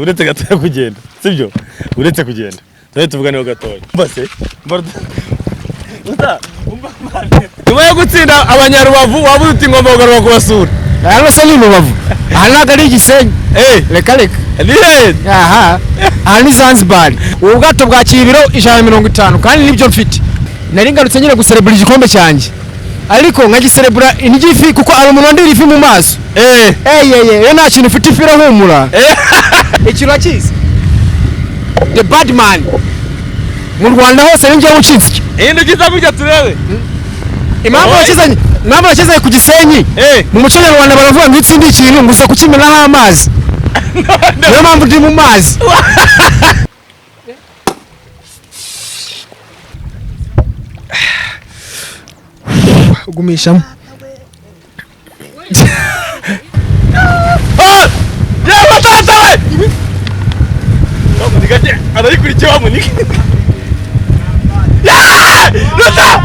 Uretse gatoya kugenda, sibyo? Uretse kugenda tujye tuvuganeho gatoya. Mbase nyuma yo gutsinda Abanyarubavu, waba uti ngomba kugaruka kubasura. Hano se ni Rubavu, aha ntabwo ari Igisenyi. Reka reka. Ni hehe? Aha aha ni Zanzibar. Ubu bwato bwakira ibiro 150, kandi nibyo mfite. Nari ngarutse nyine guserebura igikombe cyanjye, ariko nkagiserebura indya ifi, kuko hari umuntu wandira ifi mu maso. Eyeye, iyo nta kintu ufite, ifi irahumura. Ikintu urakizi, the bad man mu Rwanda hose ni njyewe ucitse. Hindukiza gutya turebe. Impamvu yakizanye, impamvu yakizanye ku Gisenyi, mu muco nyarwanda baravuga ngo iyo utsindiye ikintu ngo uza kukimenaho amazi. Niyo mpamvu ndi mu mazi. Ugumishamo. Yewe tata we, wamunika ke arayikurikiye, wamunika. Yeah! Ruta!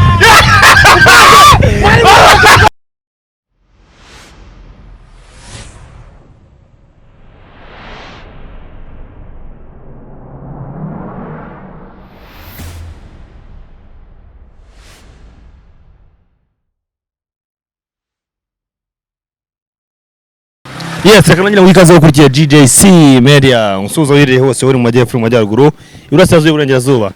Yes, reka nongere nguhe ikaze ukurikiye GJC Media. Umusuhuza wiherereye hose, uri mu majyepfo, mu majyaruguru, iburasirazuba, iburengerazuba.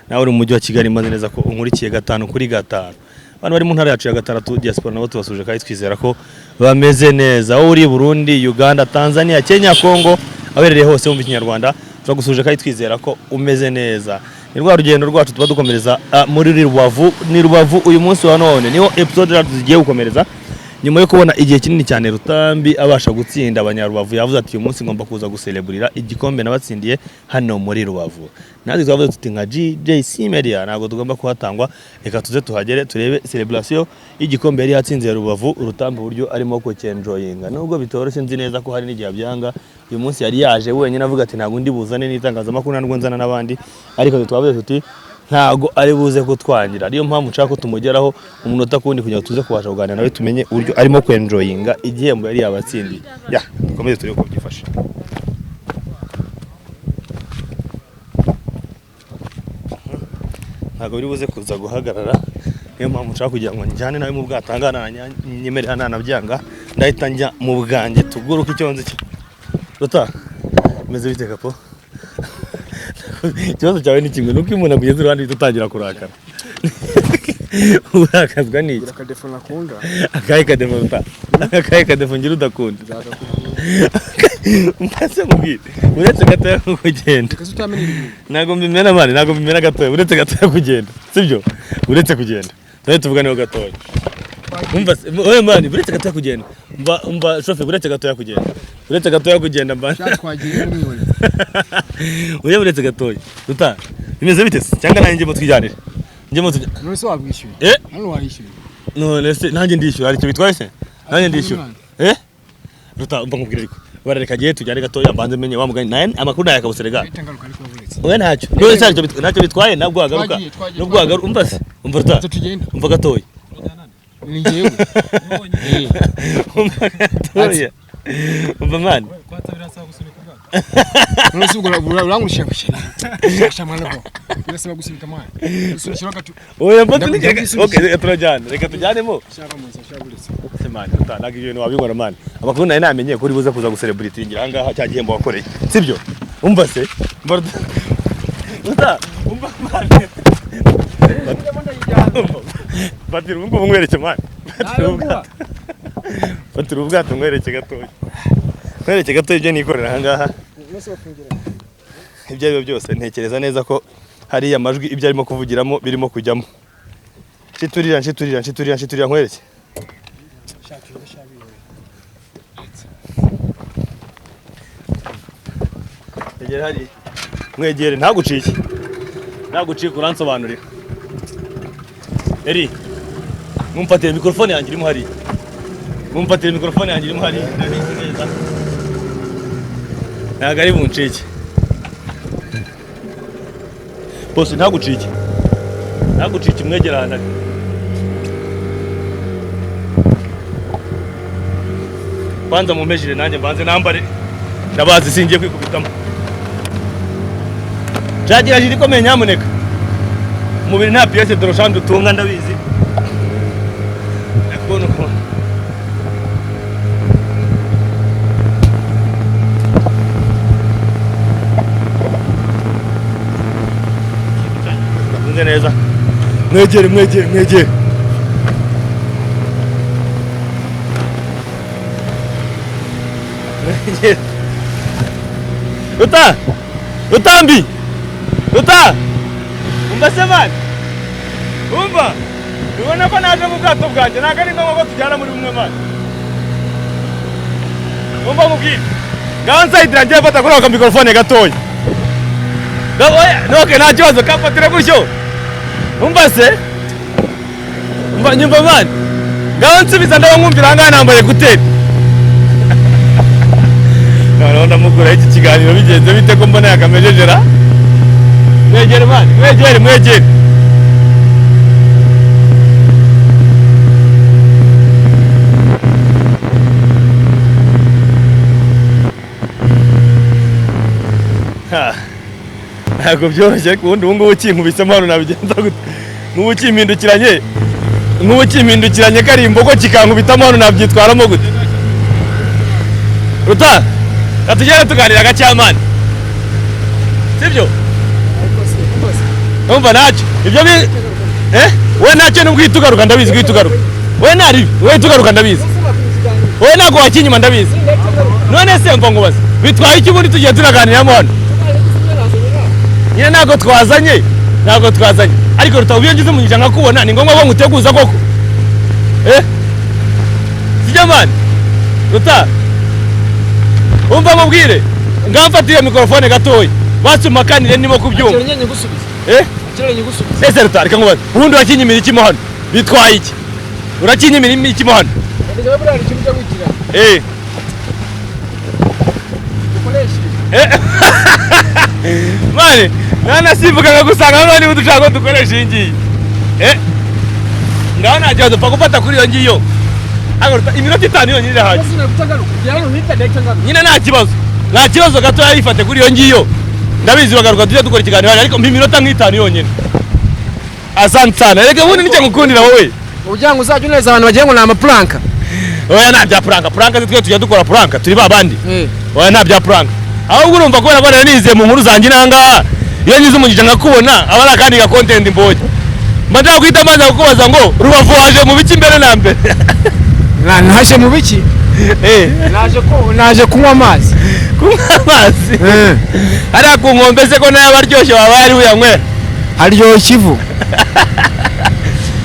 Nawe uri mu mujyi wa Kigali, maze neza ko unkurikiye gatanu kuri gatanu. Abantu bari mu ntara yacu ya gatandatu, diaspora, nabo tubasuje kandi twizera ko bameze neza. Wowe uri i Burundi, Uganda, Tanzania, Kenya, Congo, aho hose wumva Ikinyarwanda, turagusuje kandi twizera ko umeze neza. Ni rwa rugendo rwacu tuba dukomereza muri Rubavu, ni Rubavu uyu munsi wa none. Niho episode zacu zigiye gukomereza. Nyuma yo kubona igihe kinini cyane Rutambi abasha gutsinda Abanyarubavu, yavuze ati: "Uyu munsi ngomba kuza gusereburira igikombe nabatsindiye hano muri Rubavu." Natwe twavuze tuti nka GJC Media ntabwo tugomba kuhatangwa, reka tuze tuhagere turebe celebration y'igikombe yari yatsinze Rubavu, Rutambi uburyo arimo kucyenjoyinga. Nubwo bitoroshye, nzi neza ko hari n'igihe abyanga. Uyu munsi yari yaje wenyine, avuga ati: "Ntabwo ndi buzane n'itangazamakuru, ntabwo nzana n'abandi." Ariko twavuze tuti ntago ari buze kutwangira. Ariyo mpamvu nshaka ko tumugeraho umunota kundi kugira ngo tuze kubasha kuganira nawe, tumenye uburyo arimo kwenjoyinga igihembo yari yabatsindiye. Ya, dukomeze turebe uko byifashe. Ntabwo biri buze kuza guhagarara, niyo mpamvu nshaka kugira ngo njyane nawe mu bwato. Ahangaha nyemerera, nanabyanga ndahita njya mu bwanjye, tuguruke. Icyo nzi cyo, Ruta, bimeze bite kapo? Ikibazo cyawe ni kimwe, nuko iyo umuntu akugeze iruhande uhita utangira kurakara. Urakazwa n'iki? Akadefo nakunda. Akahe kadefo, Ruta? Akahe kadefo ngira udakunda? Mbese nkubwire, uretse gatoya kugenda. Ntabwo mbimena man, ntabwo mbimena gatoya. Uretse gatoya kugenda, sibyo? Uretse kugenda tujye tuvuganeho gatoya. Umva se, oya man, uretse gatoya kugenda. Umva, umva shoferi, uretse gatoya kugenda, uretse gatoya kugenda mba. Twagiye n'umwihorere. Oya, uretse gatoya. Ruta, bimeze bite se? Cyangwa nanjye njyemo twijyanire, njyemo tujya. None se wabwishyuye? Eh. Hano wayishyuye? None se nanjye ndishyura, hari icyo bitwaye se? Nanjye ndishyura. Eh, Ruta, umva nkubwire, ariko barareka agiye tujyane gatoya, mbanze menye wa mugani naye amakuru naye akabuserega. Ahita ngaruka, ariko wavunitse. Oya, ntacyo. None se ntacyo bitwaye nabwo wagaruka? Twagiye, twagiye. Nubwo wagaruka, umva se, umva Ruta. Tugenda. Umva gatoya. Ni njyewe. Umva gatoya, umva man. None se ubwo urangurisha gushyira mwana bwo birasaba gusunika mwana gusunikira gato. Oya, mba Ndakwisubira. Okay, reka turajyane, reka tujyanemo. Shaka munsi, shaka buretse. Se man, Ruta, ntabwo ibyo bintu wabikora man. Amakuru nayo namenye ko uri buze kuza gucelebratingira ahangaha cya gihembo wakoreye, sibyo? Umva se, umva Ruta. Ruta, umva man. Fatira ubu ngubu nkwereke man. Fatira ubwato, fatira ubwato nkwereke gatoya, nkwereke gatoya ibyo nikorera ahangaha. Ibyo ari byo byose, ntekereza neza ko hariya amajwi ibyo arimo kuvugiramo birimo kujyamo. Nshiturira, nshiturira, nshiturira, nshiturira nkwereke. Egera hariya, mwegere, ntagucike, ntagucike, uransobanurira. Eri, mumfatire mikorofone yanjye irimo hariya, mumfatire mikorofone yanjye irimo hariya. Ndabizi neza ntabwo ari buncike. Bose, ntagucike, ntagucike, umwegere ahantu ari. Kwanza mumpejire nanjye mbanze nambare, ndabazi singiye kwikubitamo. Shagira jiri ikomeye nyamuneka. Umubiri nta pièce de rechange utunga ndabizi. Ndakubona ukuntu. Ndakunze neza. Mwegere mwegere mwegere. Mwegere. Ruta! Rutambi! Ruta! Umva se mani! Umva! Ubona ko naje mu bwato bwanjye ntabwo ari ngombwa ko tujyana muri bumwe mani. Umva nkubwire. Ngaho nsayidira ngiye mfata kuri ako mikorofone gatoya. Oya, nta kibazo kamfatira gutyo. Umva se? Umva nyumva mani. Ngaho nsubiza ndaba nkumvira aha ngaha nambaye ekuteri. Noneho ndamukuraho iki kiganiro bigenze bite ko mbona yakamejejera? Mwegere mani, mwegere mwegere. Ntabwo byoroshye ariko ubundi ubu ngubu ukinkubisemo hano nabigenza gute? Nk'ubu ukimpindukiranye kari imbogo kikankubitamo hano nabyitwaramo gute? Ruta! Tugende tuganira gacyamani. Sibyo? Umva ntacyo. Ibyo bi we ntacyo nubwo uhita ugaruka ndabizi guhita ugaruka. We ntari, we uhita ugaruka ndabizi. We ntabwo wakinyuma ndabizi. None se mva nkubaze. Bitwaye iki ubundi tugiye tunaganiramo hano? Nyine ntabwo twazanye. Ntabwo twazanye. Ariko Ruta ubiyo ngize umugisha nkakubona ni ngombwa ko nguteguza koko. Sijya mani. Ruta. Umva mubwire. Ngamfata iyo mikrofone gatoya. Basumakanire ndimo kubyumva. Ese Ruta reka nkubaze. Ubundi urakinyimira iki mo hano? Bitwaye iki? Urakinyimira iki mo hano? Mani, nanasimbuka nkagusanga hano niba udushaka ko dukoresha iyi ngiyi. Ngaho nta kibazo upfa gufata kuri iyo ngiyo. Iminota 5 yonyine irahagije. Nyine nta kibazo. Nta kibazo gatoya yifate kuri iyo ngiyo. Ndabizi bagaruka tujye dukora ikiganiro ariko mpa iminota nk'itanu yonyine. Asante sana. Reka ubundi nicyo ngukundira wowe. Ugira ngo uzajye uneza abantu bagiye ngo ni amapranka. Oya nta bya pranka. Pranka twe tujya dukora pranka turi babandi. Oya nta bya pranka. Ahubwo urumva ko nabona nize mu nkuru zanjye nanga iyo ngize umugisha nkakubona aba ari akandi ga content mbonye. Mba nshaka guhita mbanza kukubaza ngo Rubavu waje mu biki mbere na mbere? Naje mu biki? Naje kunywa amazi. Kunywa amazi? Hariya ku nkombe se ko nayo aba aryoshye waba yari uyanywera? Haryoshye ivu.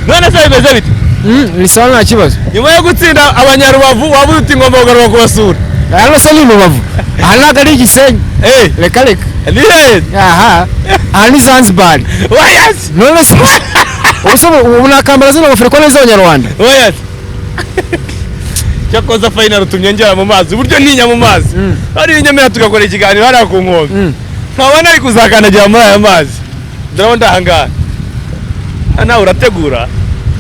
None se bimeze bite? Ni sawa nta kibazo. Nyuma yo gutsinda abanyarubavu waba uti ngomba kugaruka kubasura. Hano se ni Rubavu. Aha ntabwo ari Igisenyi. Reka reka. Ni hehe? Aha. Aha ni Zanzibar. Oya! None se ubu nakambara zino ngofero ko neza abanyarwanda. Oya! Cyakoza final utumye ngera mu mazi uburyo ntinya mu mazi. Hari inyemera tugakora ikiganiro hariya ku nkombe. Nkaba nari kuzakandagira muri aya mazi. Ndabona ndahangaha. Nawe urategura.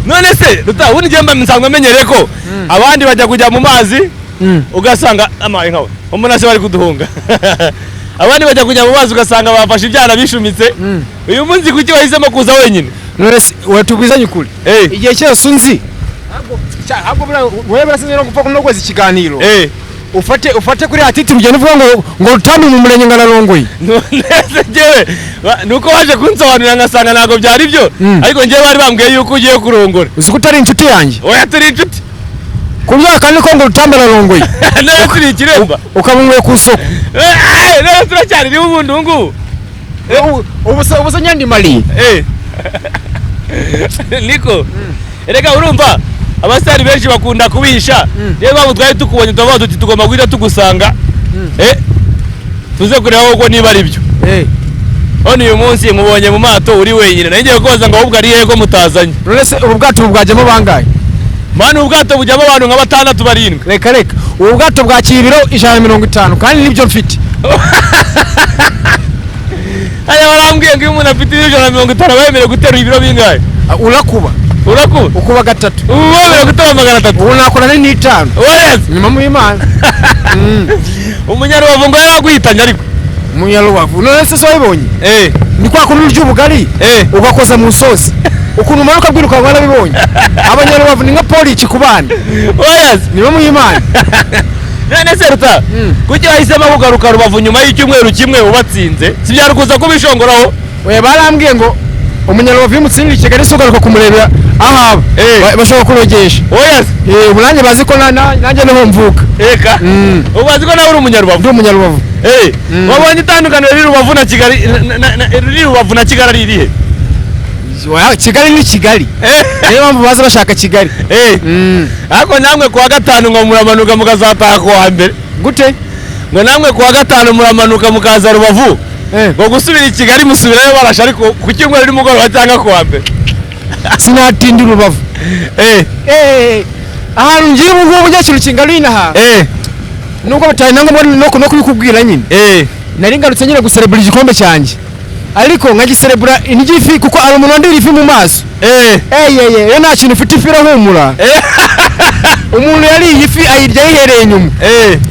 None se Ruta ubundi njye mba nsanzwe menyereye ko abandi bajya kujya mu mazi ugasanga amaye nkawe umuntu se bari kuduhunga. Abandi bajya kujya mu mazi ugasanga bafashe ibyana bishumitse. Uyu munsi kuki wahisemo kuza wenyine? None se watubwizanye ukuri. Igihe cyose unzi ahubwo wewe barasinze no gupfa kunogoza ikiganiro. Ufate kuri atiti ugenda uvuga ngo Rutambi mu murenge nganarongoye. None se njyewe nuko waje kunsobanurira ngasanga ntabwo byari byo ariko njyewe bari bambwiye yuko ugiye kurongora. Uzi ko utari inshuti yanjye? Oya turi inshuti. Ku myaka niko ngo Rutambi ararongoye. Nawe turi ikiremba. Ukaba ku isoko. Nawe turacyari niba ubundi ubu ngubu. Ubu se nyandimariye. Niko. Erega urumva abasitari benshi bakunda kubihisha. Niyo mpamvu twari tukubonye tubavuga tuti tugomba guhita tugusanga. Tuze kureba koko niba ari byo. None uyu munsi mubonye mu mato uri wenyine. Nari ngiye kubaza ngo ahubwo ari hehe ko mutazanye. None se ubu bwato bwajyamo bangahe? Mani ubu bwato bujyamo abantu nka 6 7. Reka reka. Ubu bwato bwakira ibiro 150 kandi nibyo mfite. Haya barambwiye ngo iyo umuntu afite ibiro 150 aba yemerewe guterura ibiro bingahe? Urakuba. Urakuba? Ukuba gatatu. Ubu wemerewe guterura 300. Ubu nakora ni 5. Oya! Nyuma mu Imana. Umunyarubavu ngo yaraguhitanye ariko. Umunyarubavu none se wabibonye? Ni kwa kuntu urya ubugari ugakoza mu sosi, ukuntu umanuka bwirukanka, warabibonye. Abanyarubavu ni nka poliki ku bana. Oya. Nibo muhimana. None se Ruta, kuki wahisemo kugaruka Rubavu nyuma y'icyumweru kimwe ubatsinze? Si byari kuza kubishongoraho? Oya, barambwiye ngo umunyarubavu iyo umutsindira i Kigali se ugaruka kumurebera aho aba, bashobora kurogesha. Oya. Ubu nanjye bazi ko nanjye niho mvuka. Eka. Ubu bazi ko nawe uri umunyarubavu. Ndi umunyarubavu. Wabonye itandukaniro riri Rubavu na Kigali, riri Rubavu na Kigali ari irihe? Oya, Kigali ni Kigali. Niyo mpamvu baza bashaka Kigali. Ariko namwe kuwa gatanu ngo muramanuka mukazataha kuwa mbere. Gute? Ngo namwe kuwa gatanu muramanuka mukaza Rubavu, ngo gusubira i Kigali musubirayo barashe, ariko ku cyumweru nimugoroba cyangwa kuwa mbere. Sinatinda Urubavu. Ahantu ngiye ubu ngubu njya, kintu kingana inaha, nubwo bitari na ngombwa no kubikubwira nyine. Nari ngarutse nyine guserebura igikombe cyanjye, ariko nkagiserebura indya ifi, kuko hari umuntu wandira ifi mu maso. Eyeye, iyo nta kintu ufite ifi irahumura. Umuntu yariye ifi ayirya ayihereye inyuma,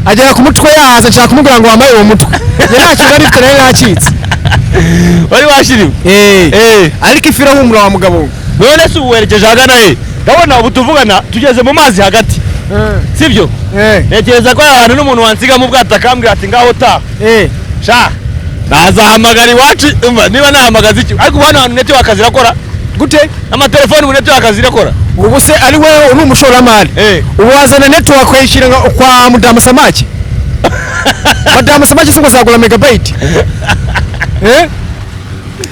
agera ku mutwe yahaza, nshaka kumubwira ngo wambaye uwo mutwe. Njye nta kintu nari mfite, nari nacitse. Wari washiriwe. Ariko ifi irahumura wa mugabo we. None se ubu werekeje ahagana he? Ndabona ubu tuvugana tugeze mu mazi hagati, sibyo? Ntekereza ko aha hantu n'umuntu wansiga mu bwato akambwira ati ngaho taha, sha nazahamagara iwacu. Umva, niba nahamagaza iki, ariko ubu hano hantu network zirakora. Gute? Amatelefoni, ubu network zirakora. Ubu se ari wowe uri umushoramari, ubu wazana network ukayishyira kwa mudamu Samaki? Madamu Samaki se ngo azagura megabyte?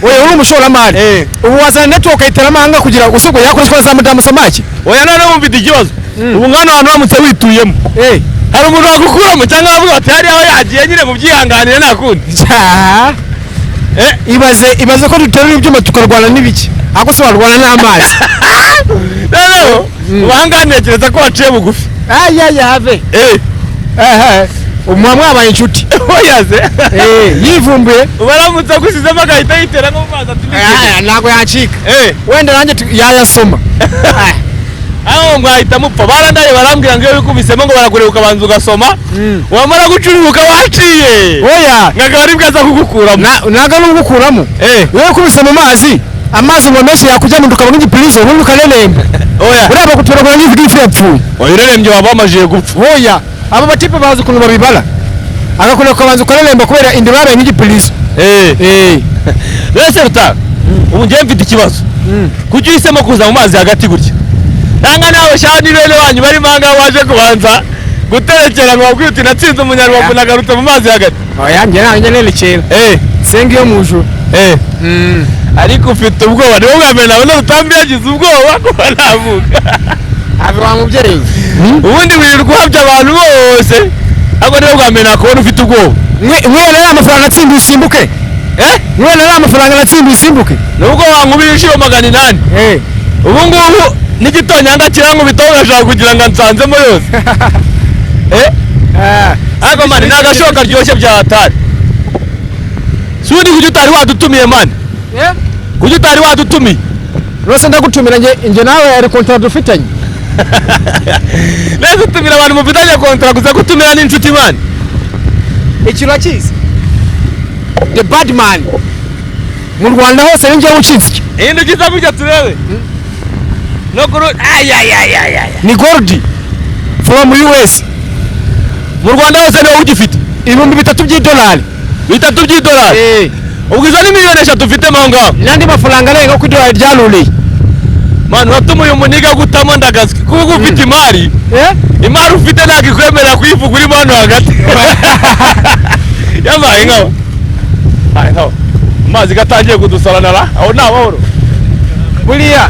Oya, uri umushoramari, ubu wazana network ukayitera amahanga kugira ngo usubwo yakoreshwa na za mudamu Samaki? Oya, noneho mfite ikibazo. Ubu nk'hano hantu uramutse wituyemo, hari umuntu wagukuramo cyangwa bavuga bati hariya aho yagiye nyine mubyihanganire nta kundi? Cya. Ibaze, ibaze ko duterura ibyuma tukarwana n'ibiki, ahubwo se warwana n'amazi? Noneho ubu ahangaha ntekereza ko waciye bugufi. Ayaya, have. Ehe, muba mwabaye inshuti. Oya se. Yivumbuye. Ubaramutse agusizemo agahita yitera nko mu mazi ati Ah, ntabwo yacika. Wenda nanjye yayasoma. Aho ngo ahita mupfa barandaye, barambwira ngo iyo wikubisemo ngo barakureba ukabanza ugasoma, wamara gucururuka waciye, Oya. nkakaba aribwo aza kugukuramo. Ntabwo ari ugukuramo. Iyo ukubise mu mazi, amazi ngo menshi yakujya mu nda ukabona igipirizo, ubundi ukareremba. Oya. Uriya bagutoragura nk'ifi, ifi yapfuye. Oya, urerembye waba wamajije gupfa. Oya, abo batipe bazi ukuntu babibara, agakunda kubanza ukareremba kubera inda babaye nk'igipirizo. Rero se Ruta, ubu ngewe mfite ikibazo. Kuki uhisemo kuza mu mazi hagati gutya, nanga nawe shani bene wanyu barimo ahangaha waje kubanza guterekera ngo wabwire uti natsinze umunyarubavu, nagarutse mu mazi hagati? Oya, njye ntabwo njya nerekera, senga iyo mu ijuru. Ariko ufite ubwoba. Niwo bwa mbere nabona Rutambi yagize ubwoba kuba navuga. Have wa mubyeyi. Ubundi wirirwa uhabya abantu bose, ariko niwo bwa mbere nakubona ufite ubwoba. Mwene ari amafaranga atsinda usimbuke. Mwene ari amafaranga natsinda usimbuke. Nubwo wankubira inshuro 800, ubu ngubu n'igitonyanga kirankubitaho ngashaka kugira ngo nsanzemo yose. Ariko man, ni agashoka karyoshye bya hatari. Si ubundi kuki utari wadutumiye, man? Kuki utari wadutumiye? Rwose ndagutumira njye nawe ari contrat dufitanye. Neza, utumira abantu mufitanye contrat gusa, gutumira n'inshuti, man? Ikintu urakizi, the bad man mu Rwanda hose ni njyewe ucitse. Hindukiza gutya turebe no kuri ayayayaya. Ni gold from US. Mu Rwanda hose niwe ugifite? 3000 by'idolari. 3 by'idolari? Ubwo izo ni miliyoni 3 ufitemo aho ngaho? N'andi mafaranga arenga ku idolari ryaruriye. Man, uratuma uyu muniga gutamo ndagazwi kuko ufite imari. Imari ufite ntabwo ikwemerera kuyivuga urimo hano hagati. Yabaye nkaho, Yabaye nkaho amazi gatangiye kudusaranara, aho ni amahoro. Buriya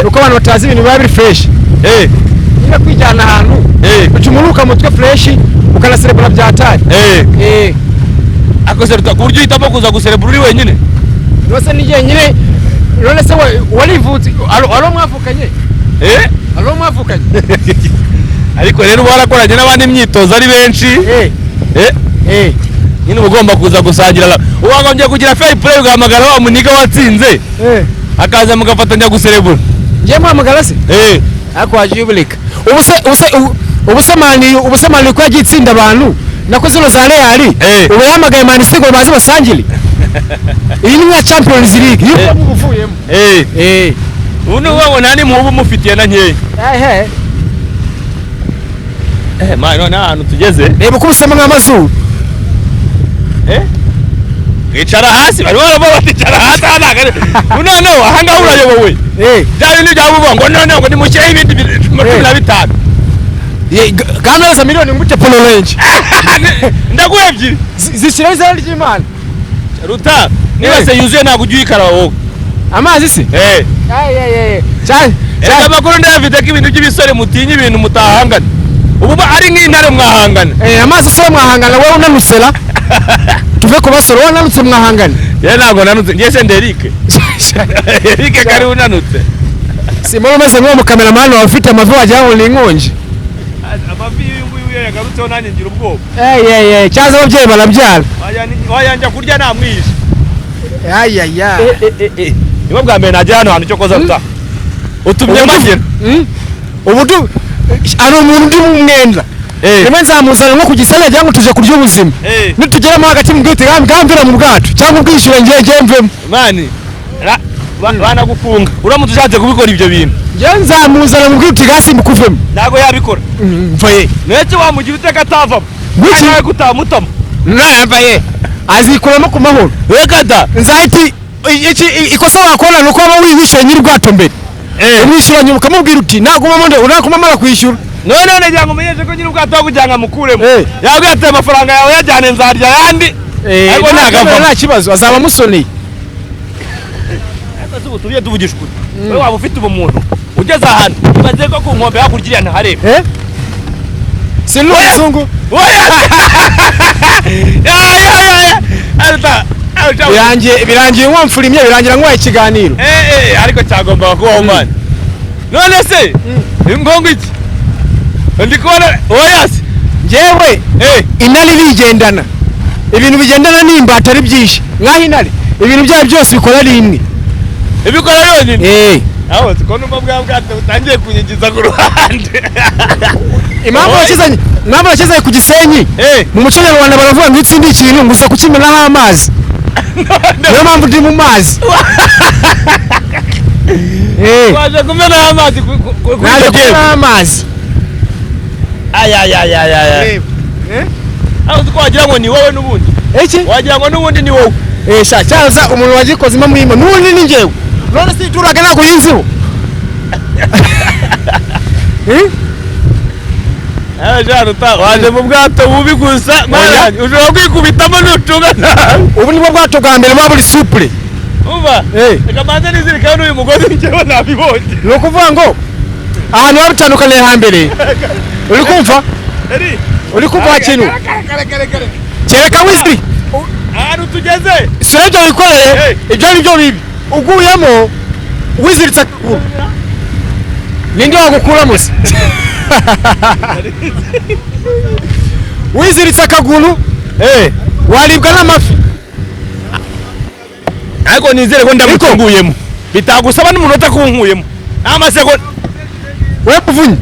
uko abantu batazi ibintu biba biri fresh, nyine kwijyana ahantu uca umuruka mutwe fresh, ukanaserebura bya hatari. Ako se Ruta, ku buryo uhitamo kuza guserebura uri wenyine? Rwose ni jyenyine. None se warivutse ari uwo mwavukanye? Ari uwo mwavukanye? Ariko rero uba warakoranye n'abandi imyitozo ari benshi. Nyine uba ugomba kuza gusangira, uba wagombye kugira fair play ugahamagara wa muniga watsinze, akaza mugafatanya guserebura. Njye muhamagara se? Ariko wagiye ubireka. Ubu se man, ubu se Man U ko yagiye itsinda abantu. Nako zino za Real ubu yahamagaye Man City ngo baze basangire. Iyi ni nka Champions League iyo uba uvuyemo. Ubu ni ukuvuga ngo nta n'impubu mufitiye na nkeya. Ehe. Man, none ahantu tugeze. Reba uko usema nk'amazuru. Icara hasi, bari baravuga bati icara hasi, aha ntabwo ari noneho aha ngaha urayobowe. Bya bindi byavuga ngo noneho ngo nimushyireho ibindi 15. Ganoza miliyoni ngute polo range. Ndaguha ebyiri. Zishyiraho izina ry'Imana. Ruta, niba se yuzuye ntabwo ujya uyikaraba wowe. Amazi se? Cyane. Erega amakuru ndayafite ko ibintu by'ibisore mutinya ibintu mutahangana. Ubu ari nk'intare mwahangana. Amazi se mwahangana wowe unanusera. Tuve ku basore wowe unanutse mwahangana. Yewe ntabwo nanutse, njye se ndi Eric. Eric kari unanutse. Simba umeze nk'uwo mukameramani wawe ufite amavi wagira ngo ni inkongi. Amavi y'uyu nguyu yagarutseho nanjye ngira ubwoba. Cyaza ababyeyi barabyara. Wayanja kurya namwishe. Ayaya. Niba bwa mbere najya hano hantu cyo koza ruta. Utumye mbagera. Ubu ari umuntu undi mu mwenda. Rimwe nzamuzana nko ku Gisenyi cyangwa tuje kurya ubuzima. Nitugeramo hagati mubwite gambira mu bwacu cyangwa ubwishyure ngiye ngiye mvemo. Mani banagufunga uramutse ushatse kubikora ibyo bintu. Ngiye nzamuzana mubwite gasi mukuvemo. Ntago yabikora. Mvaye. Nece wamugira uteka atavamo. Guki? Nawe kutamutamo. Mvaye. Azikuramo ku mahoro. Reka da. Nzahiti iki ikosa wakora nuko waba wiwishyuye nyiri bwato mbere. Umwishyura nyuma ukamubwira uti nagumamo nde unakumamara kwishyura. None none ngira ngo umenyeshe ko nyiri ubwato kugira ngo amukuremo. Yabwiye ati amafaranga yawe yajyane nzarya ayandi. Ariko ntagavamo. Nta kibazo azaba amusoneye. Ariko ubu tujye tuvugisha ukuri. Wowe waba ufite ubumuntu ugeze ahantu umaze ko ku nkombe hakurya iriya ntahareba. Si n'umuzungu. Birangiye birangiye nkomfurimye birangira nkwaye ikiganiro. Ariko cyagombaga kubaho mani. None se ingongo iki? Ndi kubona oya se njyewe intare irigendana. Ibintu bigendana n'imbata ari byinshi. Nkaho intare ibintu byayo byose bikora ari imwe. Ibikora yonyine. Aho siko numva bwa bwato butangiye kunyigiza ku ruhande. Impamvu yakizanye, impamvu yakizanye ku Gisenyi. Mu muco nyarwanda baravuga ngo itsindi ikintu ngo uza kukimenaho amazi. Niyo mpamvu ndi mu mazi. Waje kumenaho amazi Naje kumenaho amazi. Ayayayayaya. Aho siko wagira ngo ni wowe n'ubundi. Iki? Wagira ngo n'ubundi ni wowe. Sha cyaza umuntu wagikoze imamwimo n'ubundi ni njyewe. None si turaga ntabwo yinziho. Ruta waje mu bwato bubi gusa mwana ushobora kwikubitamo nucunga nabi. Ubu nibwo bwato bwa mbere buba buri supure. Umva reka mbanze nizirikaho n'uyu mugozi njyewe nabibonye. Ni ukuvuga ngo ahantu haba bitandukaniye hambere. Uri kumva? Uri kumva kintu? Kereka wiziri. Ahantu tugeze. Si ibyo wikoreye, ibyo ni byo bibi. Uguyemo wiziritse akaguru. Ninde wagukuramo se? Wiziritse akaguru waribwa n'amafi. Ariko nizere ko ndamutunguyemo. Bitagusaba n'umunota kunkuyemo. Amasegonda. We muvunyi.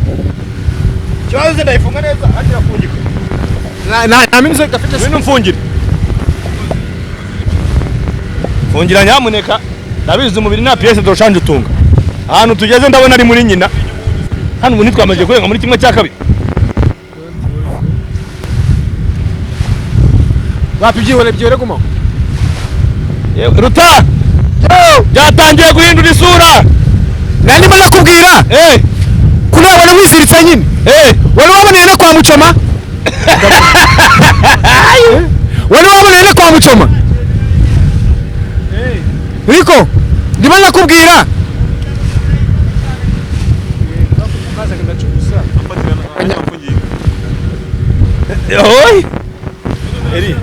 Kibazo ndayifunga neza hagira fungika. Na mimi gafite se. Mfungire. Fungira nyamuneka. Ndabizi umubiri nta pièce doshanje utunga. Ahantu tugeze ndabona ari muri nyina. Hano ubu ntitwamaze kurenga muri kimwe cya kabiri. Wapi byihore byihore guma. Ruta! Byatangiye guhindura isura. Nani mbona kubwira? Kuri wabona wiziritse nyine. Wari waboneye no kwa Mucoma? Wari waboneye no kwa Mucoma? Riko, ndimo nakubwira. Oi! Eri.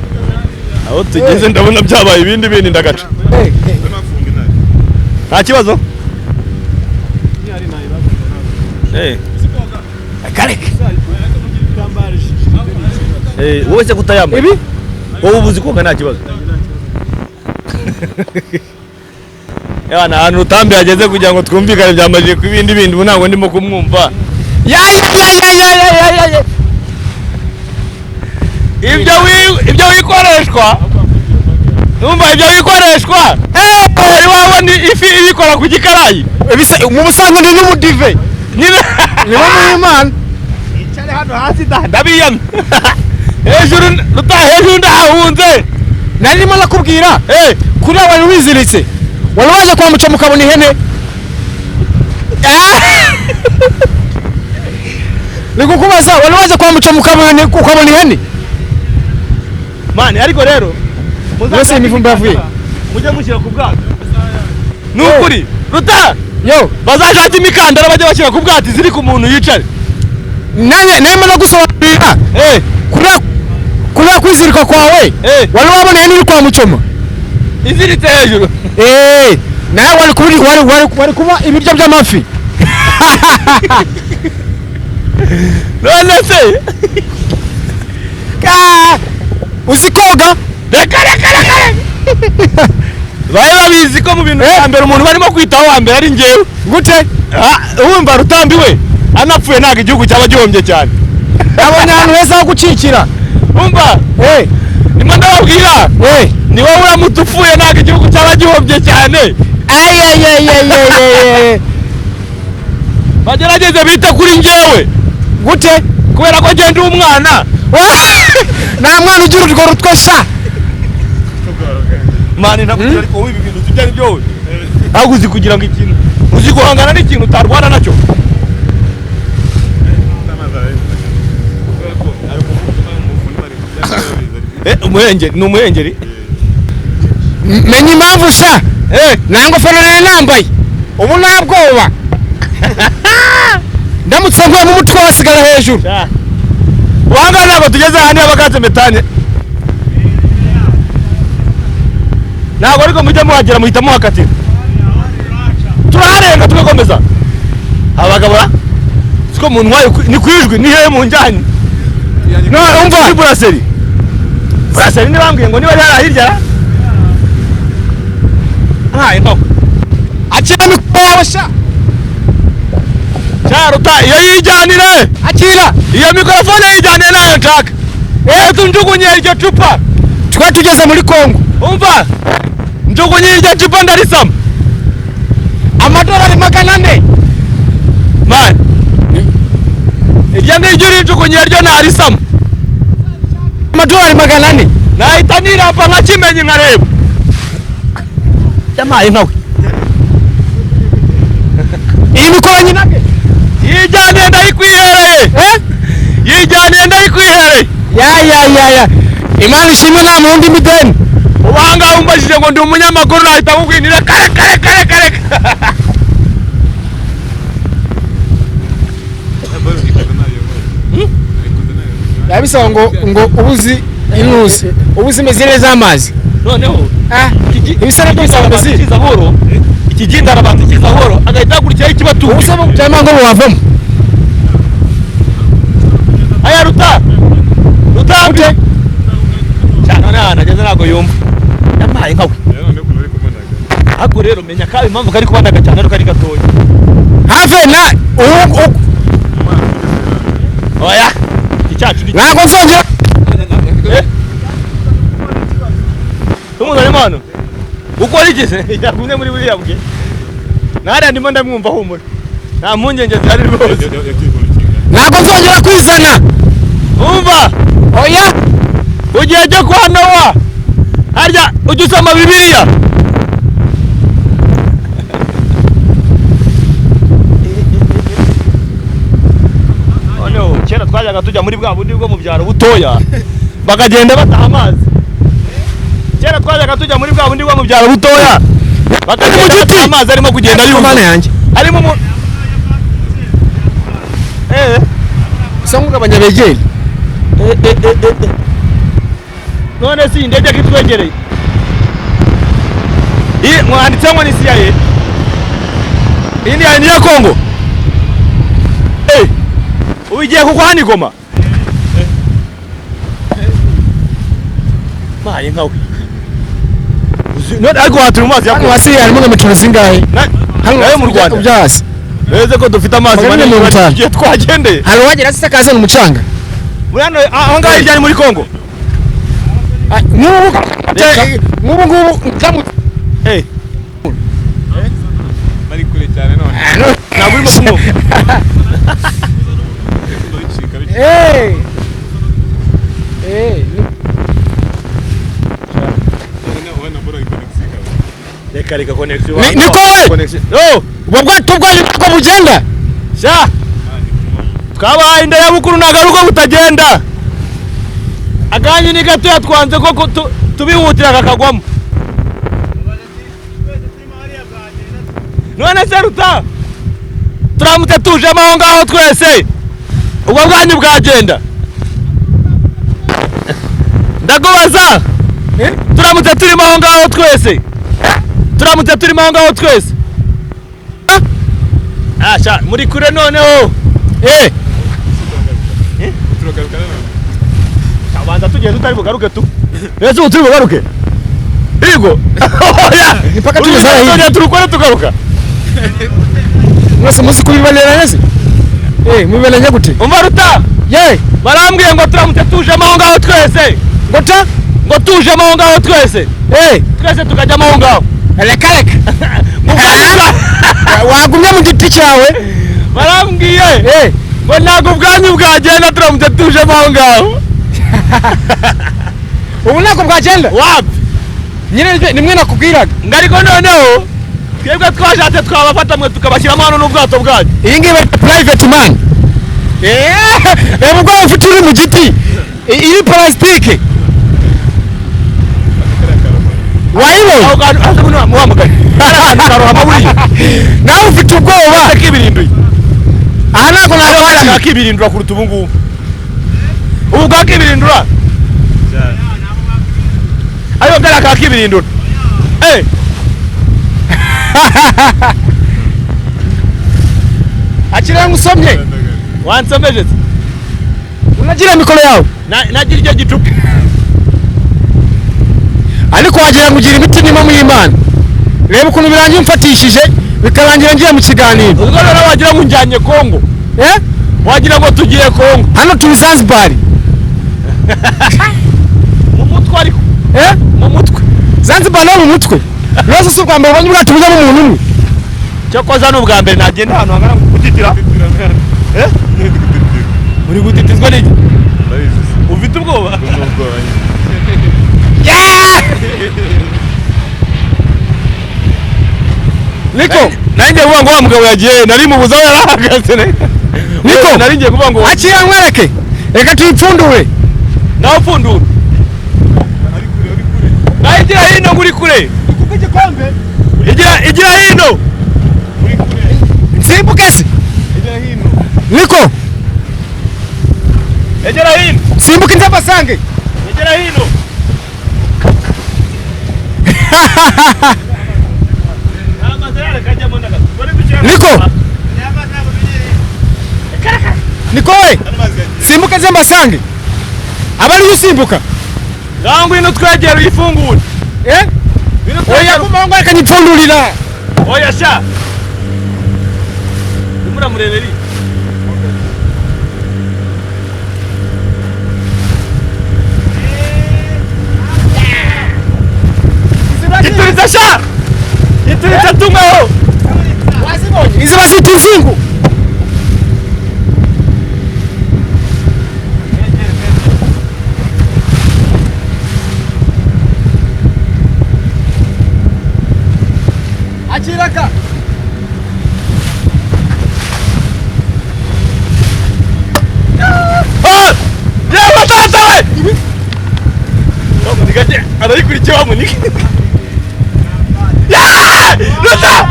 Aho tugeze ndabona byabaye ibindi bindi ndagaca. Nta kibazo? Kareke. Wowe se kutayambaye? Ibi? Wowe ubuzi koga nta kibazo. Yana ahantu Rutambi yageze kugira ngo twumvikane byamajije ku ibindi bindi ubu ntabwo ndimo kumwumva. Ya ya ya ya ya ya ya. Ibyo wikoreshwa, numva ibyo wikoreshwa, wari wabona ifi ibikora ku gikarayi? Mu busanzwe ndi n'umudive. Nyine. Nibo muri Imana. Icare hano hasi da, ndabiyamye hejuru ruta hejuru ndahahunze. Nari ndimo nakubwira kuriya wari wiziritse, wari waje kwa Muco mukabona ihene. Ni kukubaza, wari waje kwa Muco mukabona ukabona ihene? Mani, ariko rero Mbese iyi mivumba yavuye? Mujye mushyira ku bwato, ni ukuri ruta. Yo. Bazashaka imikandara bajye bashyira ku bwato iziri ku muntu yicare. Nanjye narimo nagusobanurira kuriya kwizirika kwawe. Wari wabona ihene iri kwa Mucoma? Iziritse hejuru. Nawe wari kubiri wari kuba ibiryo by'amafi. None se Uzi koga? Reka reka reka reka, bari babizi ko mu bintu bya mbere umuntu barimo kwitaho wa mbere ari njyewe. Gute? Wumva Rutambi we anapfuye ntabwo igihugu cyaba gihombye cyane. Abonye ahantu heza ho gucikira. Umva, ndimo ndababwira, ni wowe uramutse upfuye ntabwo igihugu cyaba gihombye cyane. Ayayayayayayay. Bagerageze bite kuri njyewe. Gute? Kubera ko ngenda umwana. Nta mwana ugira urwo rutwe sha. Mani, ntabwo, ariko wowe ibi bintu uzi ibyo ari byo? Wowe ntabwo uzi kugira ngo ikintu, uzi guhangana n'ikintu utarwana nacyo. Umuhengeri ni umuhengeri. Menya impamvu sha. Nta ngofero nari nambaye, ubu nta bwoba, ndamutse nguye mu mutwe wasigara hejuru. Wanga, ntabwo tugeze ahandi haba gaze metane, ntabwo, ariko mujye muhagera muhita muhakatira, turaharenga tugakomeza. Abagabo siko muntwaye ni ku ijwi, ni hehe mu njyanye? No, umva. Kuri buraseri, buraseri ntibambwiye ngo niba ari hariya hirya ra nkaye nkoko. Akira mikoro yawe sha. Cyaruta iyo yijyanire. Akira. Iyo mikorofone yijyaniye nayo nshaka, njugunye iryo cupa. Twe tugeze muri Kongo. Umva, njugunye iryo cupa ndarisama. Amadolari 400. Mani, iryo ngiryo urinjugunye ryo narisama. Amadolari 400. Nahita nirapa nka Kimenyi nkareba yamaye nkawe. Iyi mikoro nyinage. Yijyaniye ndayikwihereye. Yijyaniye ndayikwihereye. Ya ya ya ya, Imana ishimwe nta muntu imideni. Ubu ngaha umbajije ngo ndi umunyamakuru nahita nkubwira kare kare kare kare. Biba bisaba ngo ubuzi inuzi ubuzi imeze neza amazi. Noneho Ibisare byose bimeze. Kiza buhoro, ikigenda arabanza kiza buhoro, agahita hakurikiraho ikibatunga. Ubusaba cyangwa ngo wavamo. Aya ruta Rutambi cyane, none ahantu ageze ntabwo yumva yamaye nkawe. Ariko rero menya ko impamvu kari kubanaga cyane ariko ari gatoya. Have na ubu. Oya, icyacu ni Ntabwo nzongera. Tumuzanye hano ukora iki se? Yagumye muri buriya bwe nariya, ndimo ndamwumva, humura, nta mpungenge zihari rwose. Ntabwo nzongera kwizana. Umva. Oya. Ugiye cyo kwa Nowa harya ujya usoma Bibiliya? Noneho kera twajyaga tujya muri bwa bundi bwo mu byaro butoya bakagenda bataha amazi. Kera twajyaga tujya muri bwa bundi bwo mu byaro butoya bakagenda bataha amazi arimo kugenda Mana yumva yanjye. Harimo umuntu Usa nk'ugabanya begeri. None si indege ko itwegereye? Iyi mwanditseho ngo ni CIA, iyi ni iya Kongo. Ubu igiye kugwa hano i Goma maye nkawe. None ariko waturi mu mazi ya Hano Kongo. hasi harimo nka metero zingahe? Hano nayo mu Rwanda Byo hasi. Uretse ko dufite amazi Magana ane manini mirongo itanu. tugiye twagendeye. Hari uwagera se akazana umucanga? Muri hano aho ngaho hirya ni muri Kongo. Nk'ubu ngubu ndamutse bari kure cyane none ntabwo urimo kumwumva. Reka reka connection. Niko we! Ubwo bwato bwanyu ntabwo bugenda. Sha! Twabahaye inda ya bukuru ntabwo ari uko butagenda. Akanyu ni gatoya twanze ko tubihutira kakagwamo. None se Ruta, turamutse tujemo aho ngaho twese, ubwo bwanyu bwagenda? Ndakubaza, turamutse turimo aho ngaho twese, turamutse turimo aho ngaho twese. Sha, muri kure noneho. Abanza tugenda tutari bugaruke tu. Ese ubu turi bugaruke? Yego. Mpaka tugeze hariya hirya. Turukore tugaruka. Mwese muzi kubibanira neza? Mubibanira gute? Umva Ruta! Ye! Barambwiye ngo turamutse tujemo aho ngaho twese. Ngo ta? Ngo tujemo aho ngaho twese. Twese tukajyamo aho ngaho. Reka reka. Wagumye mu giti cyawe? Barambwiye. Ngo ntabwo ubwanyu bwagenda turamutse tujemo aho ngaho. Ubu ntabwo bwagenda? Wapi? Nyine nimwe nakubwiraga. Ngo ariko noneho twebwe twashatse twabafata mwe tukabashyiramo hano n'ubwato bwanyu. Iyi ngiyi bari private man. Reba ubwo ufite uri mu giti. Iri plastique. Wayibonye? Aho hantu aho buno muhamagaye. Ahantu karohama buriya. Nawe ufite ubwoba. Akibirinduye. Aha ntabwo nakwakira. Akibirindura kuruta ubu ngubu. Ubu bwakibirindura. Ayo byara akakibirindura. Akira ngusomye. Wansomeje. Unagira mikoro yawe. Nagira icyo gicupa. Ariko wagira ngo ugira imiti nimo mu Imana. Reba ukuntu birangiye umfatishije bikarangira ngiye mu kiganiro. Ubwo rero wagira ngo njyanye Kongo. Wagira ngo tugiye Kongo. Hano turi Zanzibar. Mu mutwe ariko. Mu mutwe. Zanzibar no mu mutwe. Rwose si ubwa mbere ubonye ubwato bujyamo umuntu umwe. Cyokoza ni ubwa mbere nagenda ahantu hangana gutitira. Uri gutitizwa n'iki? Ufite ubwoba? Niko nari ngiye kuvuga ngo wa mugabo yagiye nari mubuza aho yarahagaze. Niko nari ngiye kuvuga ngo akira nkwereke. Reka tuyipfundure. Nawe upfundure. Nawe igira hino ngo uri kure. Igira hino. Nsimbuke se. Niko egera hino. Simbuke nze basange. Egera hino. Niko Niko we simbuke nze mbasange. Abari usimbuka. Ngaho ngwino twegere uyifungure. Oya kumangwa reka nyipfundurira. Oya sha. Muramureberi. Ituritsa sha. Ituritsa tungaho. Wazibonye. Izi bazita inzingu. Akiraka. Yewe tata we. Wamunika je, arayikurikiye wamunika. Ya! Ruta!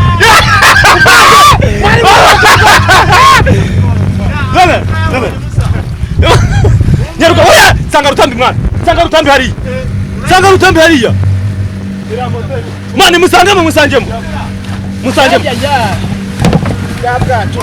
Dale, dale. Nyaruka oya, sanga Rutambi mwana. Sanga Rutambi hariya. Sanga Rutambi hariya. Mwana musangemo musangemo. Musangemo. Ya bwato.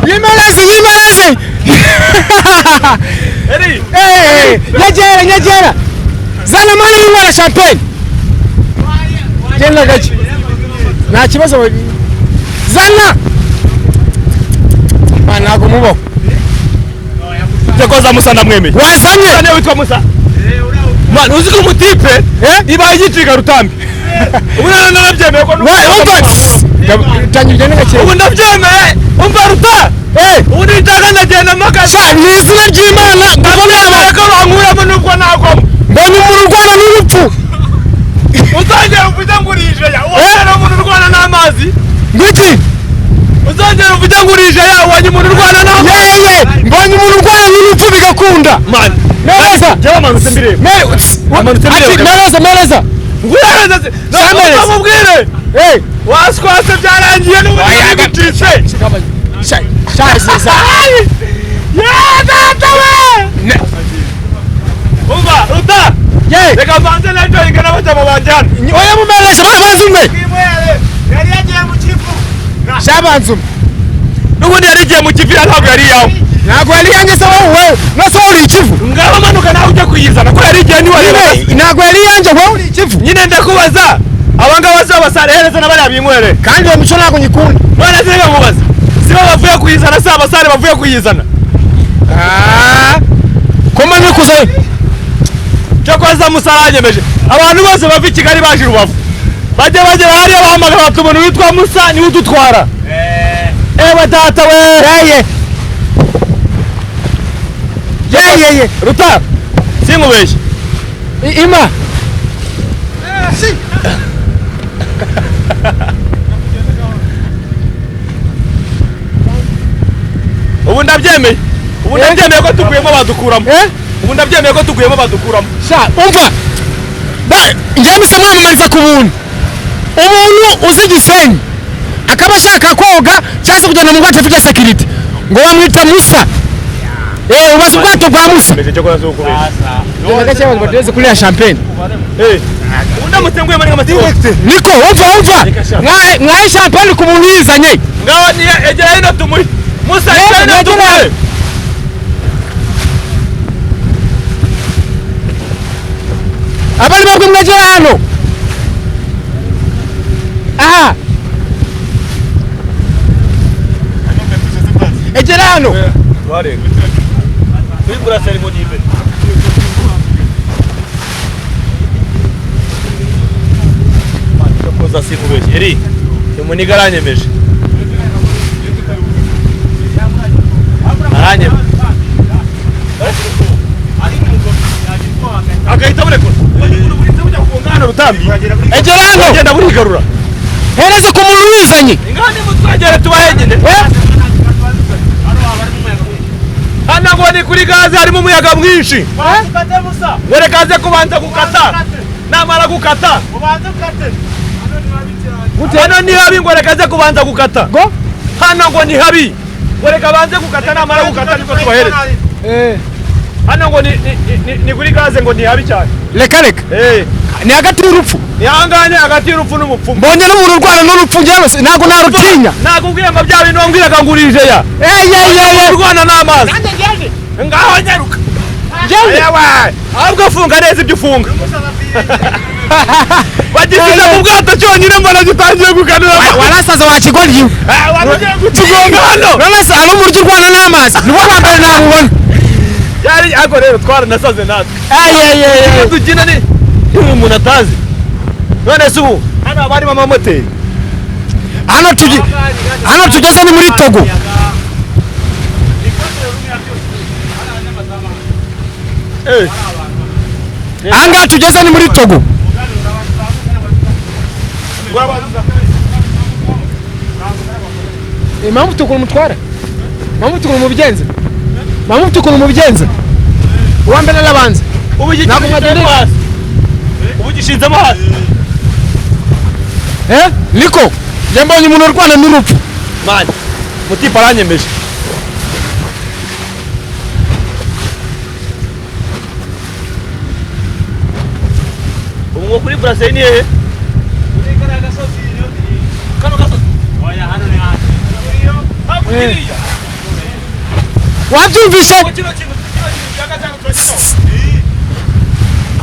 Yimeleze. Nyegera. Zana mwana y'umwana champagne. Genda gake, nta kibazo. Zana. Ntabwo mubaho. Cyakoza Musa ndamwemeye. Wazanye. Niwe witwa Musa. Man, uzi ko umutipe ibaye igicika rutambi. Ubu none narabyemeye ko Umva, tangira ugende gake. Ubu ndabyemeye, umva ruta. Ubu nitaka ndagenda mpaka Sha, ni izina ry'Imana ndabyemeye ko bankuramo nubwo nagwamo. Mbonye umuntu urwana n'urupfu. Uzongera uvuge ngo urije ya. Wongera umuntu urwana n'amazi. Ngwiki? Uzongera uvuge ngo urije ya, wanye umuntu urwana n'amazi. Yeye, mbonye umuntu urwana n'urupfu bigakunda. Man, Mereza. jya wamanutse mbireba. Wamanutse mbireba. Mereza, mereza. Nguhereze. Shamereza. Namubwire. Waswase byarangiye n'ubundi bigucitse. Sha, sha, sha. Ya data we! Umva, ruta! Ye. Reka mbanze nenjoyinge n'abajama banjye hano. Oya, mumereza, banza umwe. Yari yagiye mu Kivu. Sha, banza umwe. N'ubundi yari igiye mu Kivu, ntabwo yari iyawe. Ntabwo yari iyanjye se wowe? Nose wowe uri ikivu? Ngaho manuka nawe ujye kuyizana ko yari igiye ntiwareba. Nyine ntabwo yari iyanjye, wowe uri ikivu. Nyine ndakubaza, aba ngaba si abasare, hereza n'abariya binywere. Kandi iyo mico ntabwo nyikunda. None se reka nkubaze, si bo bavuye kuyizana, si abasare bavuye kuyizana? Ko mbona kuza. Cyakoza Musa aranyemeje. Abantu bose bava i Kigali baje i Rubavu bajya bagera hariya bahamagara bati umuntu witwa Musa niwe udutwara. Ewe data we! Yeye, yeye. Ruta, sinkubeshye. Ima. Ubu ndabyemeye, ubu ndabyemeye ko tuguyemo badukuramo. Ubu ndabyemeye ko tuguyemo badukuramo. Sha, umva. Njye mpise mwamamariza ku buntu. Umuntu uzi Gisenyi akaba ashaka koga cyangwa se kugenda mu bwato afite sécurité, ngo bamwita Musa. Ubaza ubwato bwa Musa. Mbese cyo koza ukubeshya. Genda gake, abantu bateretse kuri ya champagne. Ubu ndamutse nguyemo ni nk'amatsiko. Niko, umva, umva, mwahe champagne ku muntu yizanye. Ngaho niyo egera hino tumuhe Musa. Egera hino. Mwegera. Tumuhe. Abari babwe, mwegera hano aha, egera hano. Kuri buraseri ngo ni imbere. Koza, sinkubeshye eri umuniga aranyemeje, aranyemeje agahita amurekura hano rutambi. Egera hano. Agenda burigarura. Hereze ku muntu wizanye. Ingani mutwegere tubahegene hano ngo ni kuri gaze, harimo umuyaga mwinshi. Ngo reka aze kubanza gukata, namara gukata. Hano ni habi, ngo reka aze kubanza gukata. Ngo? Hano ngo ni habi, ngo reka abanze gukata, namara gukata nibwo tubahereza. Hano ngo ni kuri gaze, ngo ni habi cyane. Reka, reka. Ni hagati y'urupfu. Ni ahanganye hagati y'urupfu n'umupfumu. Mbonye n'umuntu urwana n'urupfu, njyewe ntabwo narutinya. Nakubwiye ngo bya bintu wambwiraga ngo urije ya Yeye. Urwana n'amazi, ngaho nyaruka. Yewe, ahubwo funga neza ibyo ufunga. Bagisize mu bwato cyonyine, mbona gitangiye gukanura. Warasaza wa kigoryi. Wari ugiye kutugonga hano. None se hari uburyo urwana n'amazi? Nibwo bwa mbere namubona. Yari ariko rero twaranasaze natwe. Eyeyeye. Iyo dukina ni iyo umuntu atazi. None se ubu hano haba harimo amamoteri? Hano tugeze ni muri Togo. Ahangaha tugeze ni muri Togo. Impamvu ufite ukuntu mutwara, impamvu ufite ukuntu mubigenza, impamvu ufite ukuntu mubigenza, uwa mbere arabanza. Ubu Ntabwo gishinzemo mwagendeye. hasi, ubu gishinzemo hasi. Niko, njye mbonye umuntu urwana n'urupfu. Man, mutipe aranyemeje. Ubu ngo kuri buraseri ni hehe? Kano gasozi. Hakurya iriya. Wabyumvise? Ngo kino kintu, kino kintu kiyaga cyangwa turakino.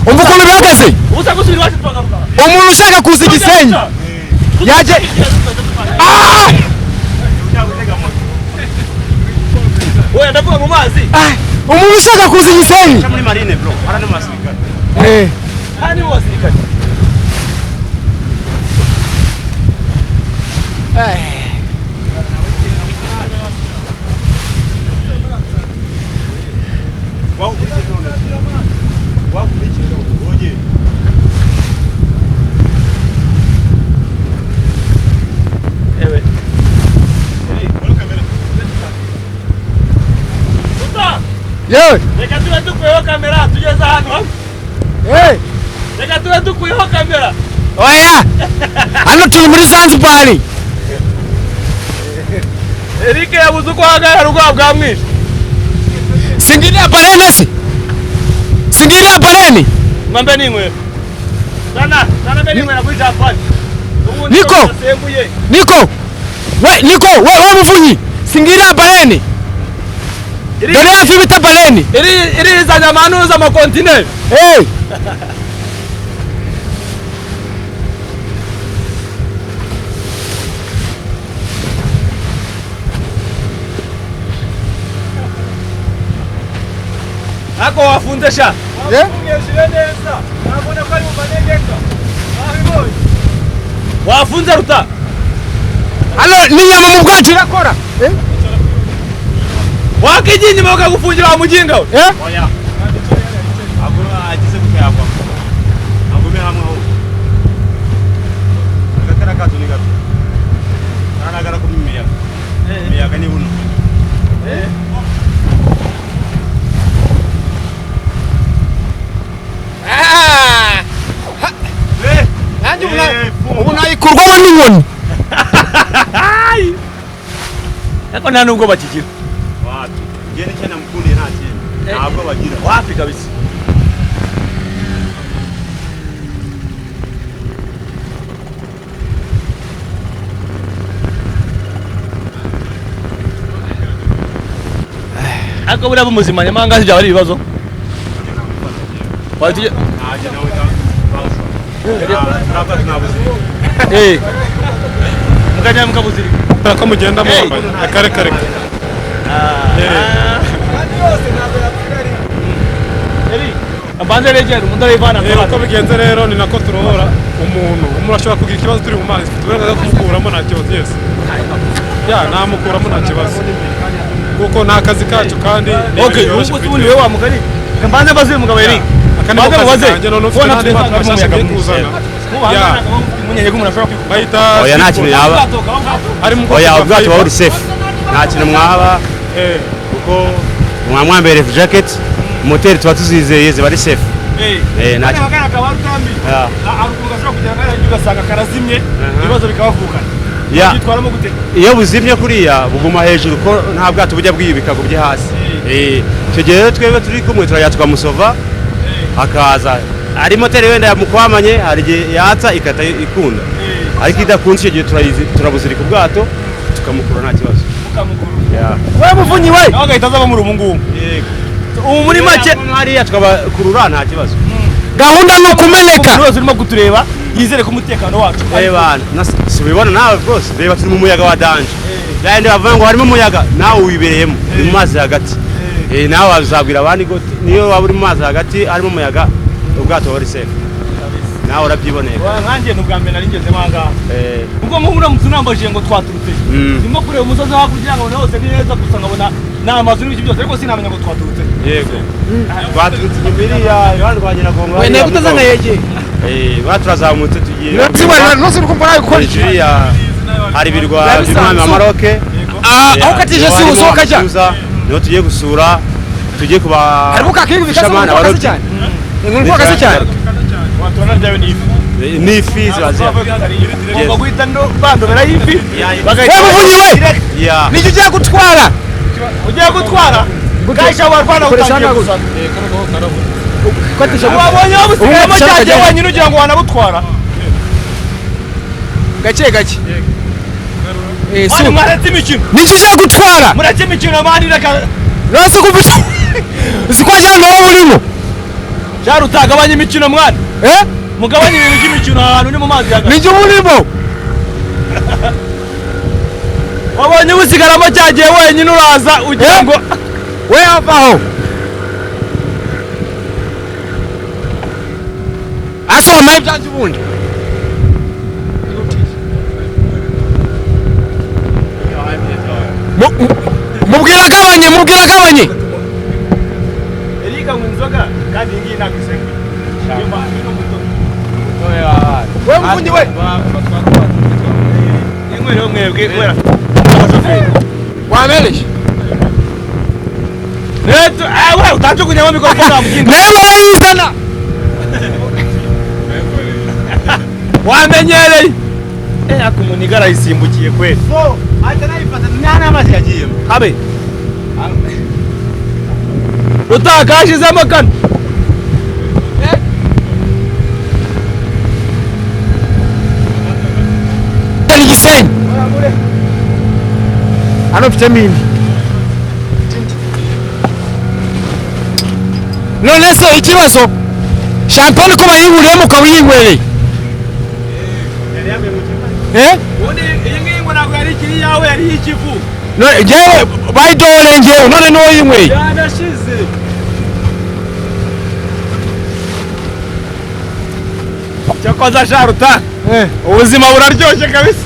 Umva ukuntu bihagaze. Ubusa gusubira iwacu twagaruka. Umuntu ushaka kuza Igisenyi yaje. Ah! Oya, ndavuga mu mazi. Ah! Umuntu ushaka kuza Igisenyi Muri marine bro, hara no masirikare. Hano ni mu basirikare. Ewe. Uta! Yewe. Reka tube dukuyeho kamera tugeze ahantu hamwe. Reka tube dukuyeho kamera. Oya, hano turi muri Zanzibar. Eric yabuze uko ahagarara ubwoba bwamwishe. Singiriya barene se, singiriya barene. Mwambe n'inywera. Sana, sana mbe n'inywera kuri Japan. Ubundi Niko! basembuye. Niko we, Niko we, we Muvunyi, singiriya barene. Dore hafi bita barene. Iri irizanye amanuza amakontineri. Ako wafunze sha. Neza. Nabona ko ari mu manegeka. Babibonye. Wafunze ruta. Hano n'inyama mu bwacu irakora. Wakigiye inyuma bakagufungira wa mujinga we. Oya. Agura agize gutya agume hamwe aho. Agatara kato ni gato. Karanagara ku miyaga. Miyaga ni buno. Nanjye ubu nayikurwamo n'inkoni. Ariko nta nubwo bakigira. Wapi? Ngiye nicyo namukundiye nta kintu. Ntabwo bagira. Wapi kabisa. Ariko buriya bumuzima nyamanga byaba ari ibibazo. Wahita Ntajya nawe Eh. Mukajya mukabuzirika. Ko mugenda mwambaye kare kare. Abanze regera umuntu arayivana. Uko bigenze rero ni nako turohora umuntu. Umuntu ashobora kugira ikibazo turi mu mazi, mfite uburenganzira bwo kumukuramo nta kibazo. Yes. Ya namukuramo nta kibazo. Kuko ni akazi kacu kandi. Okay, ubu ni wewe wa mugari. Mbanze mbaze uyu mugabo Eric. Aka ni kazi kanjye none ufite n'andi mato mashyashya ngiye kuzana. Ya. Bahita Oya, nta kintu yaba. Ari mu Oya, ubwato buba buri safe. Nta kintu mwaba kuko mwamwambaye life jacket, moteri tuba tuzizeye ziba ari safe. Nta kintu. Ya. Ugasanga karazimye ibibazo bikabavukana. Ya. Byitwaramo gute? Iyo buzimye kuriya buguma hejuru ko nta bwato bujya bwiyubika ngo bujye hasi. Icyo gihe rero twebwe turi kumwe turajya tukamusova akaza. Ari moteri wenda yamukwamanye hari igihe yatsa ikata ikunda. Ariko idakunze icyo gihe turabuzirika ubwato tukamukura nta kibazo. Ya. We Muvunyi we. Nawe agahita aza muri ubu ngubu. Yego. Ubu muri make hariya tukabakurura nta kibazo. Gahunda ni ukumeneka. Umuntu wese urimo kutureba yizere ko umutekano wacu. Reba, si ubibona nawe rwose, reba turi mu muyaga wa danger. Yandi bavuga ngo harimo umuyaga, nawe wibereyemo, ni mu mazi hagati. Nawe wazabwira abandi ngo niyo waba uri mu mazi hagati harimo umuyaga, ubwato buri safe. Nawe urabyiboneye. Nkanjye ni ubwa mbere nari ngezemo aha ngaha. Ubwo nk'ubu uramutse unambajije ngo twaturutse. Ndimo kureba umusozi hakurya nkabona hose ni heza gusa nkabona ni amazu n'ibiki byose ariko sinamenya ngo twaturutse. Yego. Twaturutse inyuma iriya iruhande rwa Nyiragongo. We ntego utazana yegeye. Turazamutse tugiye. Nose uri kumva nawe gukora iki? Hari ibirwa by'umwami wa Maroc. Aho ukatije si usohoka ajya. Niho tugiye gusura, tugiye kuba Harimo kakingi bikaze cyane. Inkuru kwakaze cyane. Watubona ryawe ni ifi. Ni ifi ziba Ugomba guhita bandobera y'ifi. We Muvunyi we. Nicyo ugiye gutwara. Ugiye gutwara. Kaisha warwana utangiye gusana. Wabonye wabusigayemo cyagiye wenyine ugira ngo wanabutwara. Gake gake. Mani mwaretse imikino. Nicyo ugiye gutwara. Muretse imikino mani reka. Rasi kumva. Uzi ko ajyana wowe urimo. Byari utagabanya imikino mwana. Eh? Mugabanye ibintu by'imikino ahantu ni mu mazi hagati. Nijye urimo. Wabonye usigaramo cyagiye wenyine uraza ugira ngo we avaho. Asoma ibyanjye ubundi. Mubwira agabanye, mubwira agabanye. Erika ngo inzoga kandi ngiyi ntabwo isembuye. We mvunyi we. Inywere mwebwe kubera Wamereje. Neto, we utajugunyamo mikrofone wamukinga. Nawe barayizana. Wamenyereye. Akumuniga arayisimbukiye kweli. So, ahita nayifata nta n'amazi yagiyemo. Habe. Utakashizemo kano. Ni Gisenyi. Hano mfitemo indi. None se ikibazo champagne ko bayinkuriyemo ukaba uyinywereye? Eh? Ubundi iyi ngiyi ngo ntabwo yari ikiri iyawe, yari iy'ikivu. None njyewe bayidoreye njyewe, none niwo yinyweye. Yanashize. Cyakoze sharuta. Ubuzima buraryoshye kabisa.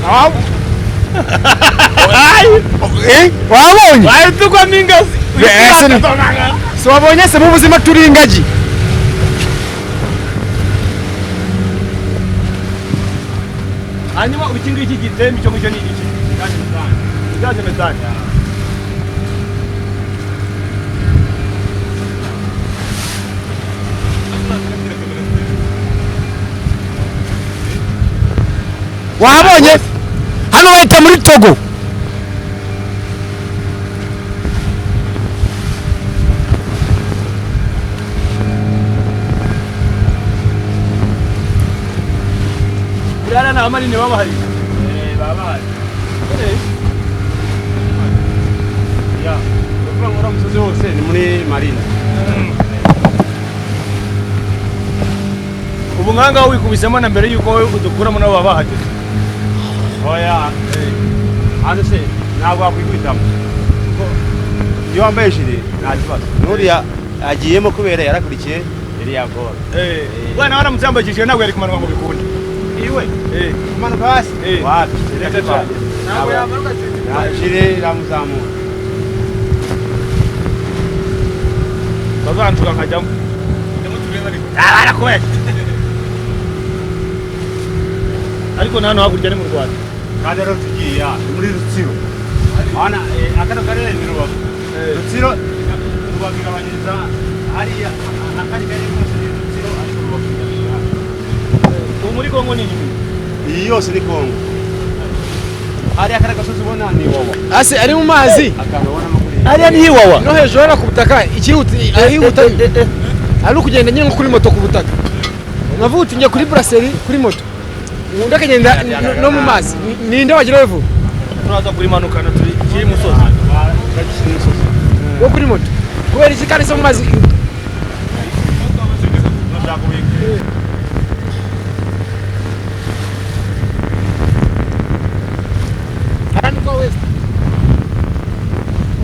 Wabonye? Wahita ugwamo ingazi. Si wabonye se mu buzima turi ingagi. Hanyuma iki ngiki gitemba icyo ngicyo ni iki? Gaze metani. Wabonye? Hano bahita muri Togo. Buriya nta manini baba bahari. Baba bahari. Ya, ukuvuga ngo uriya musozi wose ni muri marina. Ubu nk'ahangaha wikubisemo na mbere y'uko wowe udukuramo nabo baba bahageze. Oya, hanze se ntabwo wakwikubitamo. Kuko iyo wambaye jire nta kibazo. N'uriya agiyemo kubera yarakurikiye iriya goro. We nawe aramutse yambaye ijire ntabwo yari kumanuka ngo bikunde. Iwe kumanuka hasi wapi? Ntabwo yamanuka. Jire iramuzamura. Bazantuka nkajyamo. Barakubeshya. Ariko na hano hakurya ni mu Rwanda. Kandi rero tugiye muri Rutsiro. Hana akano karere ni Rubavu. Rutsiro Rubavu igabanyiriza hariya akandi karere kose ni Rutsiro ariko Rubavu igabanyiriza. Ubu muri Kongo ni inyuma. Iyi yose ni Kongo. Hariya kare gasozi ubona ni Iwawa. Ase ari mu mazi. Akantu ubona makuri. Hariya ni Iwawa. No hejuru hano ku butaka ikihuta ahihuta. Ari ukugenda nyine nko kuri moto ku butaka. Nkavuga uti njye kuri brasserie kuri moto. Undi akagenda no mu mazi. Ninde wagira vuba? Turaza kurimanukana turi kiri musozi. Wo kuri moto. Kubera iki kandi se mu mazi?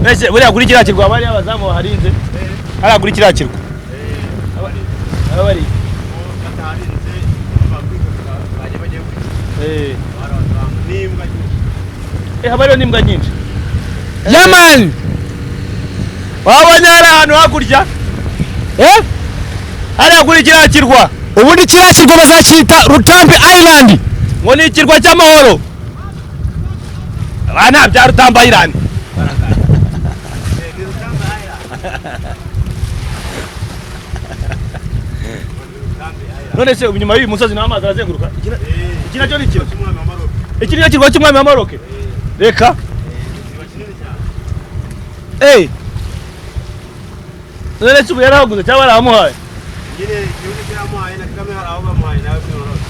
Mbese buriya kuri kiriya kirwa bariya abazamu baharinze. Hariya kuri kiriya kirwa. Abari. Haba hariyo n'imbwa nyinshi. Yaman! Wabonye hariya ahantu hakurya? Hariya kuri kiriya kirwa. Ubundi kiriya kirwa bazacyita Rutambi Island. Ngo ni ikirwa cy'amahoro. Aba bya Rutambi Island. None se inyuma y'uyu musozi n'amazi arazenguruka. Iki nacyo ni ikirwa. Iki ni ikirwa cy'umwami wa Maroc. Reka. None se ubu yarahaguze cyangwa barahamuhaye? Nyine igihugu cyaramuhaye na Kagame hari aho bamuhaye nawe muri Maroc.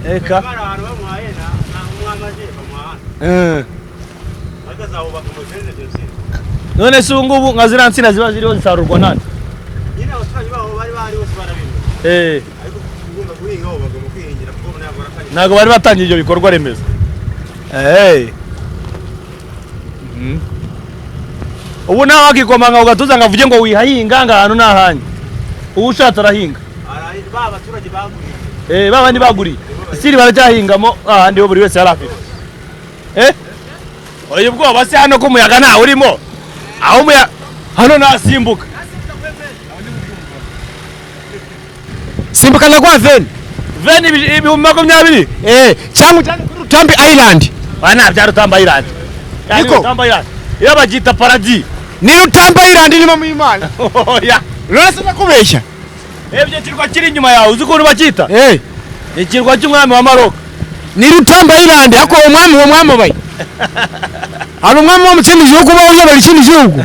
Reka. Hari ahantu bamuhaye na umwami aje bamuha hano. Bakazahubaka ngo jenoside. None se ubu ngubu nka ziriya nsina ziba ziriho zisarurwa nande? Nyine abaturage Ariko ugomba guhinga bo bagomba kwihingira kuko ntabwo baratangira. Ntabwo bari batangiye ibyo bikorwa remezo. Ubu nawe wakikomanga ugatuza ngo avuge ngo wihahinga ngo ahantu ni ahanyu, ubu ushatse arahinga. Ba baturage baguriye. Ba bandi baguriye isiri baracyahingamo ahandi ho buri wese yari afite. Oya ubwoba se hano ko umuyaga ntawe urimo, aho umuyaga hano nasimbuka. Simbuka na gwa veni. Veni 20,000. Cyangwa ujyane kuri Rutambi Island. Wana bya Rutambi Island. Niko. Rutambi Island. Iyo bagita paradis. Ni Rutambi Island irimo mu Imana. Oya. None se nakubeshya? Ebyo kirwa kiri inyuma yawe uzi ukuntu bakita? Ikirwa cy'umwami wa Maroc. Ni Rutambi Island ako umwami wo mwamubaye. Hari umwami wo mu kindi gihugu uba uyobora ikindi gihugu.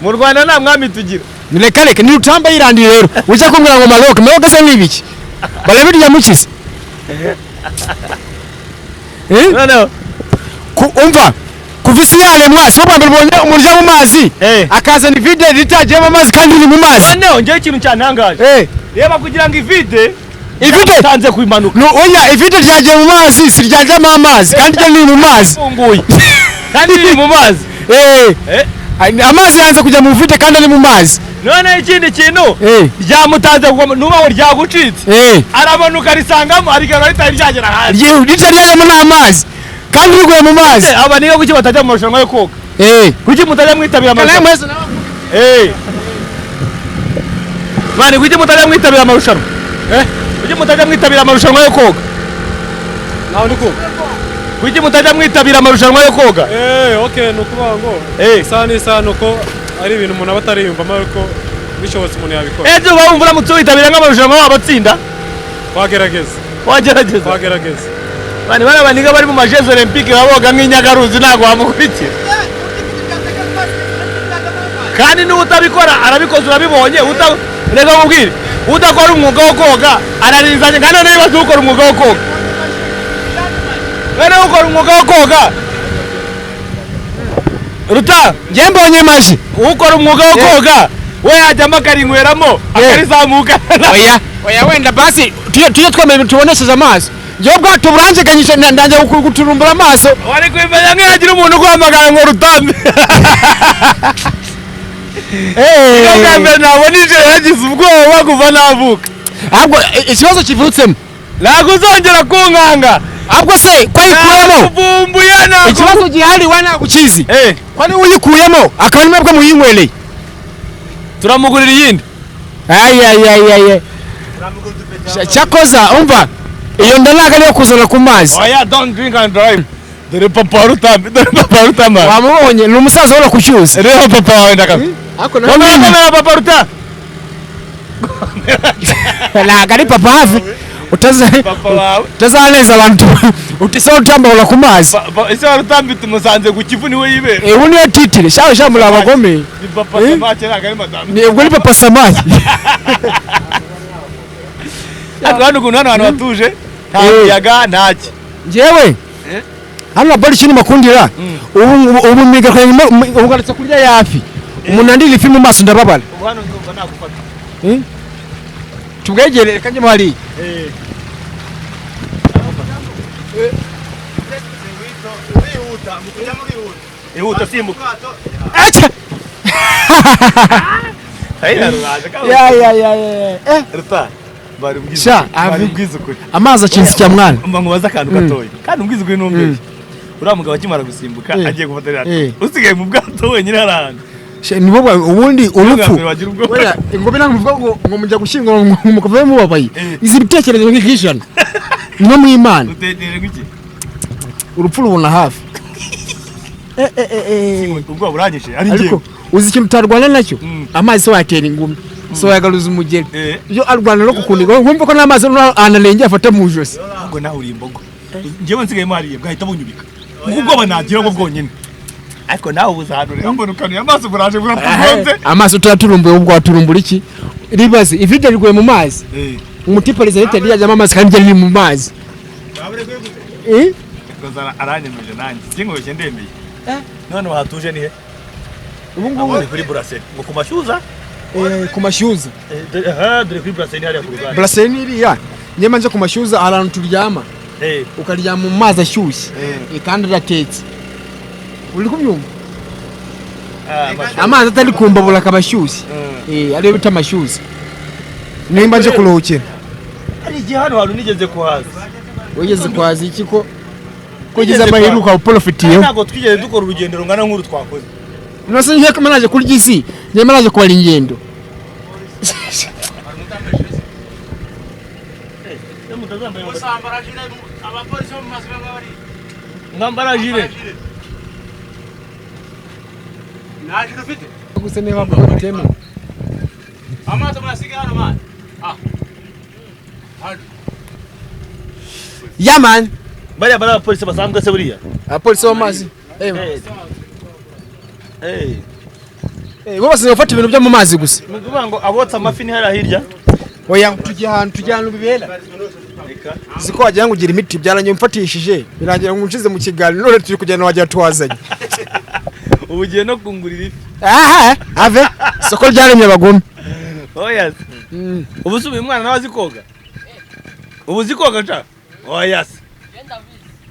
Mu Rwanda nta mwami tugira. Reka reka ni Rutambi Island rero. Ujya kumbwira ngo Maroc, Maroc se ni ibiki? Barabirya mukize. Noneho Umva kuva isi yaremwa si ubwa mbere ubonye umurya mu mazi akazana ivide ritagiyemo amazi kandi riri mu mazi. Noneho njyewe ikintu cyantangaje. Reba kugira ngo ivide itanze kuimanuka. Oya ivide ryagiye mu mazi si ryajyamo amazi kandi ryo riri mu mazi. Kandi riri mu mazi. Amazi yanze kujya mu vide kandi ari mu mazi. None ikindi kintu ryamutanze kugwa nuba ngo ryagucitse. Aramanuka risangamo arigara ritari ryagera hasi. Ritari n'amazi kandi riguye mu mazi. Aba niyo kuki batajya mu marushanwa yo koga? Kuki mutajya mwitabira amarushanwa? Mani kuki mutajya mwitabira amarushanwa? Kuki mutajya mwitabira amarushanwa yo koga? Naho ndi koga. Kuki mutajya mwitabira amarushanwa yo koga? Okay, nukuvuga ngo isaha n'isaha nuko ari ibintu umuntu aba atariyumvamo ariko bishobotse umuntu yabikora. Ejo wumva uramutse witabira nk'amarushanwa wabatsinda? Wagerageza. Wagerageza. Wagerageza. Bani bana baniga bari mu Jeux Olympiques baboga nk'inyagaruzi ntago wamukurikira. Kandi n'utabikora arabikoze urabibonye reka mubwire udakora umwuga wo koga ararizanye kandi none niba ukora umwuga wo koga. Bene ukora umwuga wo koga. Ruta njye mbonye maji ukora umwuga wo koga we yajyamo akarinyweramo akarizamuka. Oya oya wenda basi tuyo twemeye tubonesheje amaso. Njye ubwato buranjeganyije ndanje guturumbura amaso. Wari kwimenya nk'agira umuntu guhamagara ngo Rutambi. Ntabwo nabona ijoro yagize ubwoba kuva navuka. Ahubwo ikibazo kivutsemo ntabwo uzongera kunkanga. Ahubwo se ko ayikuyemo ikibazo gihari we ntabwo ukizi. Ko niwe uyikuyemo akaba ari mwebwe muyinywereye. Turamugurira iyindi. Cyakoza umva iyo nda ntabwo ariyo kuzana ku mazi. Oya don't drink and drive. Dore papa wa Rutambi, dore papa wa Rutambi. Wamubonye ni umusaza wora kushyuza. Reba papa wawe ndakaza. Komera papa Ruta. Ntabwo ari papa hafi. Utazaneza abantu utisa utambura ku mazi. Ese wa Rutambi tumusanze ku Kivu niwe yibera. Ubu niwe titire shawe sha muri abagome. Ni papa Samake ntabwo ari madame. Ni ubwo ni papa Samake. Ariko hano ukuntu hano hantu hatuje nta muyaga ntaki. Njyewe hano bari kintu makundira ubu miga ugarutse kurya yafi umuntu andira ifi mu maso ndababara. Ubu hano ndumva nagufata. Tubwegerere kanjye hari. Ihuta simbuka. Acha. Ya. Ruta. Bari ubwiza. Bari ubwiza ukuri. Amazi akinze cya mwana. Mba nkubaza akantu gatoya. Kandi ubwiza ukuri numbeshye. Uriya mugabo akimara gusimbuka agiye gufata ririya. Usigaye mu bwato wenyine harahanga. Nibo ubundi urupfu. Oya ingome ntabwo muvuga ngo mujya gushyingura ngo mukave mubabaye. Izi bitekerezo nk'ijana. No mu Imana. Utekereje iki? Urupfu rubona hafi. Ubwo buranyishe ari ngiye. Ariko uzi ikintu utarwana nacyo? Amazi so yatera ingumi. So yagaruza umugeri. Iyo arwana no kukuniga wumva ko n'amazi anarengeye afata mu ijosi. Ahubwo nawe uri imbogo. Njyewe nsigaye mariye bwahita bunyubika. Kuko ubwoba nagira ngo bwonyine. Ariko nawe ubuze ahantu rero mbona ukanuye amaso buraje buratugonze. Amaso turaturumbuye ubwo waturumbura iki? Ribaze ivide riguye mu mazi. Umutipe rizahita ryajyamo amazi kandi riri mu mazi. Aranyemeje nanjye. Sinkoshye ndemeye. None wahatuje ni he? Ubu ngubu ni kuri Buraseri. Ngo ku mashyuza? Ku mashyuza. Aha dore kuri brasserie hariya ku ruganda. Brasserie ni iriya. Nyema nje ku mashyuza ahantu turyama. Ukaryama mu mazi ashyushye. Kandi aratetse. Uri kubyumva? Amazi atari kumbabura akaba ashyushye. Ariyo bita amashyuza. Nimba nje kuruhukira. Hari igihe hano hantu nigeze kuhaza. Wigeze kuhaza iki ko kugeza amahirwe ukaba uporofitiyeho? Ntabwo twigeze dukora urugendo rungana nk'uru twakoze. Nase ngiye ko naje kurya isi, ngiye naje kubara ingendo. Mwambara jire. Nta jire ufite? Gusa niba bakutema. Amato murasiga hano man. Ah. Ya man. Bariya bari abapolisi basanzwe se buriya? Abapolisi b'amazi. Bo basigaye bafata ibintu byo mu mazi gusa. Ni ukuvuga ngo abotsa amafi ni hariya hirya? Oya, tujya ahantu bibera. Ziko wagira ngo ugira imiti byarangiye umfatishije, birangira ngo unshize mu kiganiro none turi kugenda wagira tuwazanye. Ubu ugiye no kungurira ifi. Aha, ave soko ryaremye abagome. Oya. Ubu se uyu mwana nawe azi koga? Ubu uzi koga nca? Oya se.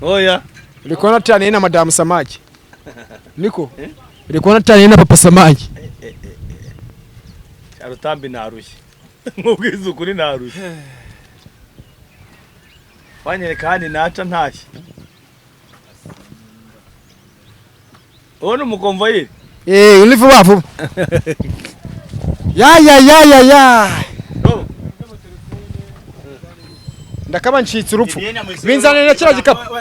Oya. Uri kubona ataniye na Madamu Samaki. Niko? Uri kubona ataniye na Papa Samaki. Rutambi narushye. Nkubwiza ukuri narushye. Wanyereka handi naca ntashye. Uwo ni umukomvayeri. Uri vuba vuba. Ya ya ya ya ya. Ndakaba ncitse urupfu. Binzanire kiriya gikapu.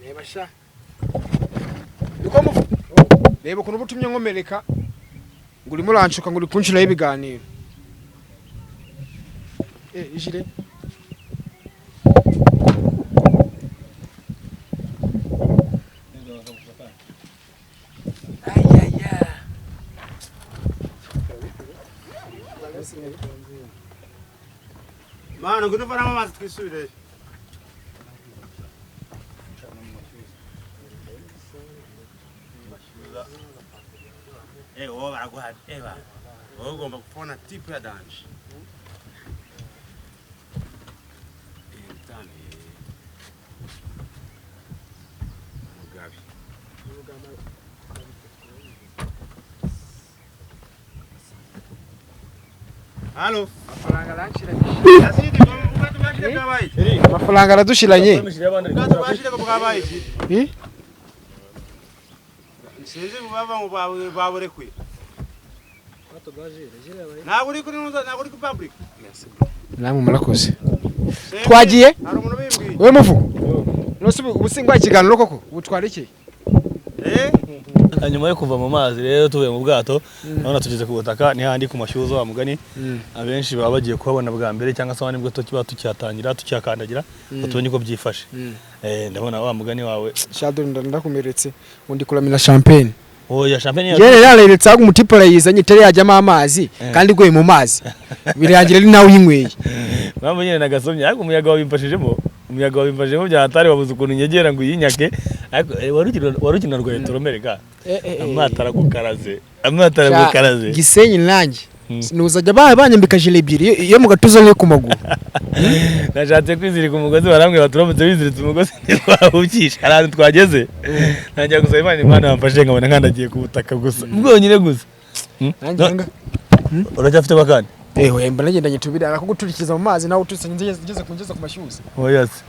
Reba sha. Reba ukuntu ubutumye nkomereka ngo urimo uranshuka ngo uri kunshiraho ibiganiro. Ijire. Mano, ngwino uvanamo amazi twisubireyo. Wowe baraguha eba. Wowe ugomba kubona tipu ya danje. Mugabe. Halo. Amafaranga aradushiranye. Sinzi baba ngo baburekwe. Ntabwo uri kuri ntabwo uri ku public. Namwe murakoze. Twagiye? Wewe muvu. Nose ubusingwa ikiganiro koko ubutwara iki? Nyuma yo kuva mu mazi rero tuvuye mu bwato nabona tugeze ku butaka ni handi ku mashyuza wa mugani abenshi baba bagiye kuhabona bwa mbere cyangwa se nibwo tukiba tucyatangira tucyakandagira tubonye uko byifashe. Ndabona wa mugani wawe Shadow ndakumeretse undi kuramira champagne. Oya champagne yere yareretse aho umutipo arayizanye itari yajyamo amazi kandi goye mu mazi birangira ari nawe uyinyweye. Mpamvu nyine nagasomye ariko umuyaga wabimfashijemo. Umuyaga wabimfashijemo bya hatari wabuze ukuntu nyegera ngo uyinyake ariko warukina rwa etoromereka amato aragukaraze amato aragukaraze. Gisenyi nanjye nuzajya banyambika jile ebyiri iyo mu gatuza niyo ku maguru. Nashatse kwizirika umugozi barambwira bati uramutse wiziritse umugozi ntitwawukisha. Hari ahantu twageze ntangira gusaba Imana Imana yamfashe nkabona nkandagiye ku butaka gusa bwonyine gusa. Uracyafite bakandi? Oya mba nagendanye tubiri arakuguturikiza mu mazi nawe uturutse ngeze ku mashyuza. Oya se.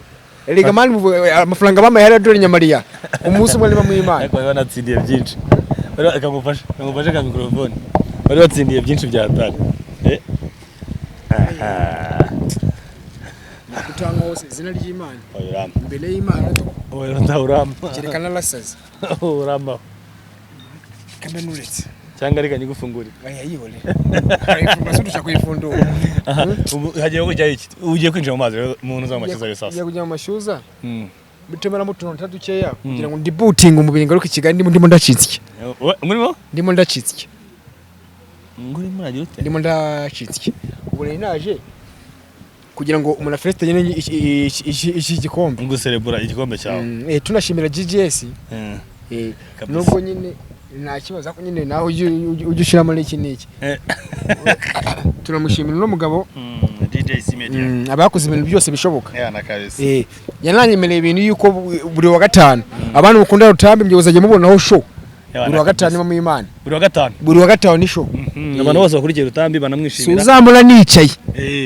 Erega mani amafaranga bamaye hariya dore Nyamariya umunsi umwe niba muhimana. Ariko bari banatsindiye byinshi. Bari kamufashe ka microphone. Bari batsindiye byinshi bya hatari. Gutanga hose izina ry'Imana. Oya uramba. Imbere y'Imana. Oya uramba. Kerekana lasaze. Uramba. Kambe nuretse. Cyangwa reka nyigufungurire. Oya yihole. Arayifungura dushaka kuyifundura. Ubu hagiye kujya iki? Ugiye kwinjira mu mazi mu nzu z'amashyuza yo sasa. Ugiye kujya mu mashyuza? Bitemera mu tuntu dukeya kugira ngo ndi booting umubiri ngaruke Kigali ndimo ndacitse. Murimo? Ndimo ndacitse. Nguri muragira ute? Ndimo ndacitse. Ubu rero naje Kugira ngo umuntu afeste nyine iki gikombe. Guserebura igikombe cyawe. Tunashimira GGS. Kabisa. Nubwo nyine nta kibazo, ariko nyine nawe ujye ushyiramo n'iki n'iki. Turamushimira uno mugabo. GJC Media. Aba yakoze ibintu byose bishoboka. Yeah, na kabisa. Yananyemereye ibintu yuko buri wa gatanu abantu mukunda Rutambi mujye muzajya mubonaho show. Yeah, Buri na wa gatanu kabisa. niba mu Imana. Buri wa gatanu. Buri wa gatanu ni show. Abantu bose bakurikiye Rutambi banamwishimira. Suzambona nicaye.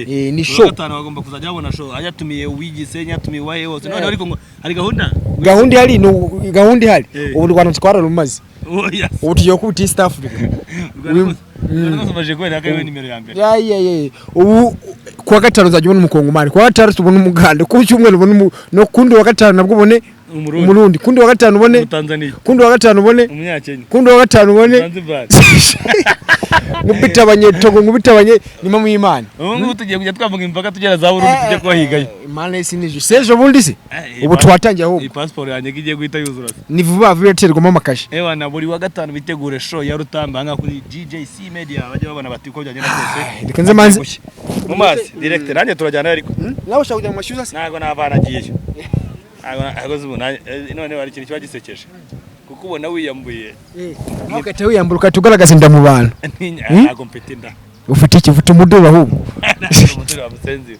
Ni Ni show. Gatanu bagomba kuzajya babona show. Ayatumiye uwigise, yatumiye uwahe hose. None ariko ngo hari gahunda? Gahunda ihari ni gahunda ihari. Eh. Ubu u Rwanda twararumaze. Oh, yes. Ubu tugiye kubita East Africa. Rwanda rwose baje kubera ko ariwe nimero ya mbere. Ya ya ya, ubu kuwa gatanu uzajya ubona umukongomani, kuwa gatanu tubona umugande, ku cyumweru ubone no kundi wa gatanu nabwo ubone Umurundi. umurundi, kundi wa gatanu ubone Umutanzania. kundi wa gatanu ubone Umunyakenya. kundi wa gatanu ubone Zanzibar. Nkubita abanyetogo, nkubita abanye nima mu Imana. Ubu ngubu tugiye kujya twambuka imipaka tugera za Burundi, tujye kubahigayo. Imana isi nije sejo bundi se ubu twatangiye ahubwo. Iyi passport yanjye ko igiye guhita yuzura se. Ni vuba vuba iraterwamo amakashi. Ewa, na buri wa gatanu bitegure show ya Rutambi aha kuri GJC Media, bajya babona bati uko byagenda kose. Reka nze manze Mu mazi direct, nanjye turajyana ariko. Nawe ushaka kujya mu mashyuza se? Ntabwo navana agiyeyo. Ntabwo ubu none hari ikintu kiba gisekeje. Kuko ubona wiyambuye. Nawe ugahita wiyambura, ugahita ugaragaza inda mu bantu. Ntabwo mfite inda. Ufite iki? Ufite umuduri ahubwo. Ntabwo umuduri wa musenzi.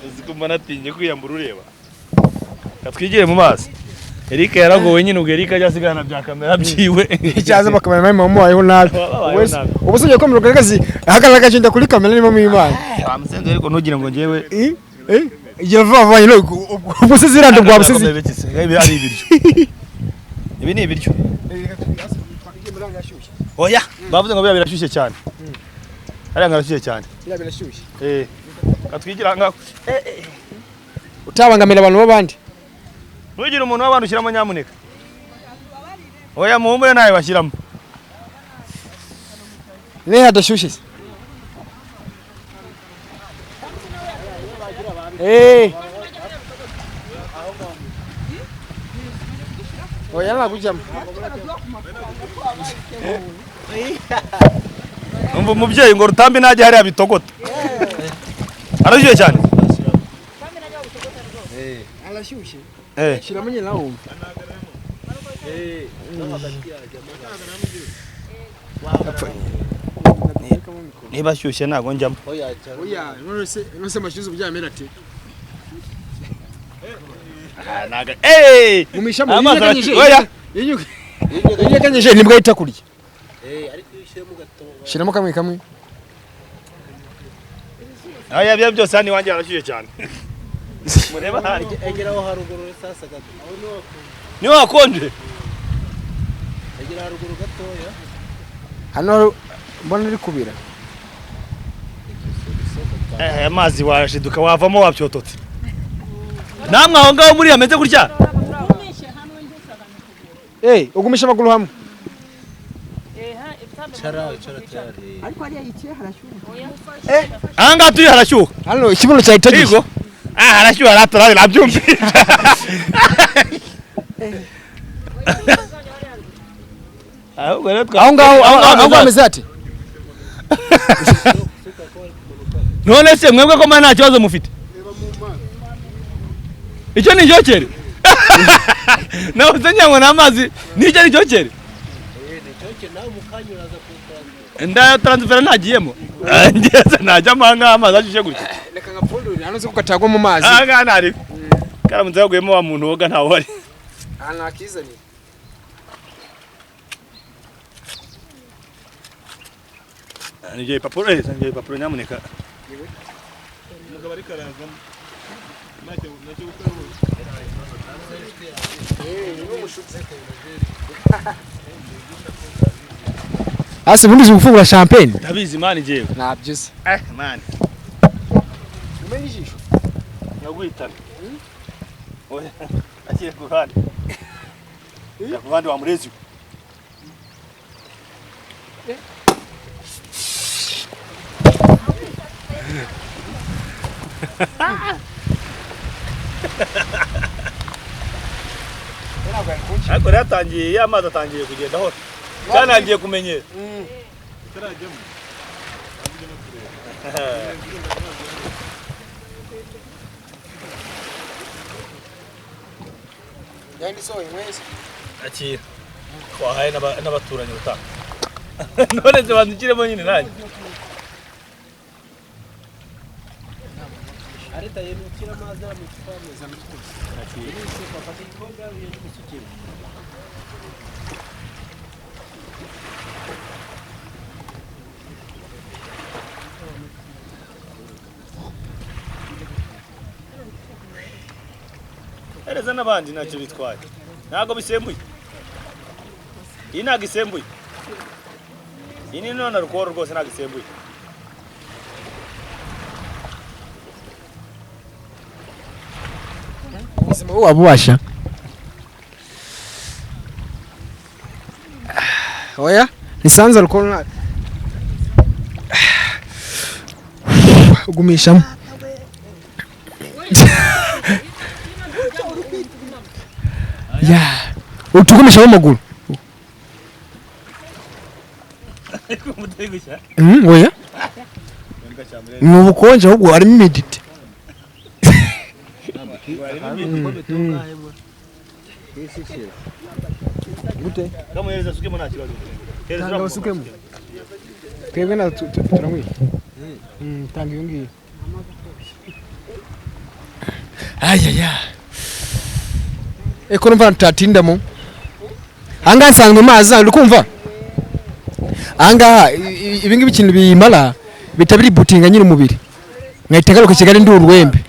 Uzi ko mbona atinye kwiyambura ureba. Katwigire mu mazi. Eric yaragowe nyine, ubwo Eric ajya asigana bya kamera byiwe. Icyaza bakamera mama mubayeho nabi. Babayeho Wese- nabi. Ubu se ugiye kwemera ugaragaze ahagaragaje inda kuri kamera nima mu Imana? Wa musenzi, ariko ntugire ngo njyewe. Eh? Eh? Igihe vuba vuba nyine ubwo se ziranda bwa busizi. Ibi ari ibiryo. Ibi ni ibiryo. Oya, bavuze ngo biba birashyushye cyane. Hariya ngo harashyushye cyane. Eh. Katwigira ngaho. Utabangamira abantu b'abandi. Ntugire umuntu w'abantu ushyiramo nyamuneka. Oya, muhumure nawe bashyiramo. Ne hadashyushye se? Eh. Oya, ntabwo ujyamo. Umva umubyeyi ngo Rutambi najya hariya bitogota. Arashyushye cyane. Arashyushye. Eh. Shyiramo nyine nawe wumve. Niba ashyushye ntabwo njyamo. Oya, none se none se amashyuza ubyamera ate? Eh! Mumishamo. Amazi Yinyeganyije. Oya. Yinyeganyije nibwo ahita kurya. Shyiramo kamwe kamwe. Aya bya byose hano iwanjye harashyushye cyane. Mureba hano. Egeraho haruguru sasa gato. Aho niho Niho hakonje. Egera haruguru gatoya. Hano mbona uri kubira. Eh, amazi washiduka wavamo wabyototse. Namwe aho ngaho muri hameze gutya. Eh, ugumisha amaguru hamwe. Cara cara tayari. Ariko hariya yicaye harashyuha. Aha ngaha turi harashyuha. Hano ikibuno cyahita gishya. Yego. Ah, harashyuha ratara nabyumvise. Ahubwo rero Aho ngaho aho ngaho hameze ate? None se mwebwe ko mwana nta kibazo mufite? Icyo ni icyokere. Nawe se nyango n'amazi nicyo ni icyokere. Nda transfer ntagiyemo. Ngeze najyamo aha ngaha amazi ashyushye gutya. Reka ngapfundurire hano se kuko atagwa mu mazi. Aha ngaha ntari. Karamutse yaguyemo wa muntu woga ntawe uhari. Aha nakizaniye. Nibyo ibipapuro, nibyo ibipapuro nyamuneka. Umugabo ariko arazamo. Ntacyo ntacyo gukora. Ase ubundi uzi gufungura champagne? Ndabizi mani jewe. Ntabyo uzi. Eh mani. Umenye ijisho. Naguhitana. Oya, akiri ku ruhande. Jya ku ruhande wa murezi we. Ariko rero atangiye ya mazi atangiye kugenda hose. Cyanangiye kumenyera. Akira. Twahaye n'abaturanyi ubutaha. None se bandukiremo nyine nanjye. Areta yemukira amazi mu icupa meza n'utuzi. Hereza n'abandi ntacyo bitwaye. Ntabwo bisembuye. Iyi ntabwo isembuye. Iyi ni none alcohol rwose ntabwo isembuye. Ubuzima wowe wabubasha? Oya, nisanze alcohol na ugumishamo. Ya, utugumishamo amaguru. Oya. Ni ubukonje ahubwo harimo imedite. Gute? Kamuhereza sukemo nta kibazo. Tanga usukemo. Twebwe na turamwiye. Tanga iyo ngiyo. Ayaya. Eko numva ntatindamo. Anga nsanzwe mazi uri kumva? Anga ibi ngibi ikintu biyimara bitabiri butinga nyiri umubiri. Nkahita ngaruka Kigali ndi urwembe.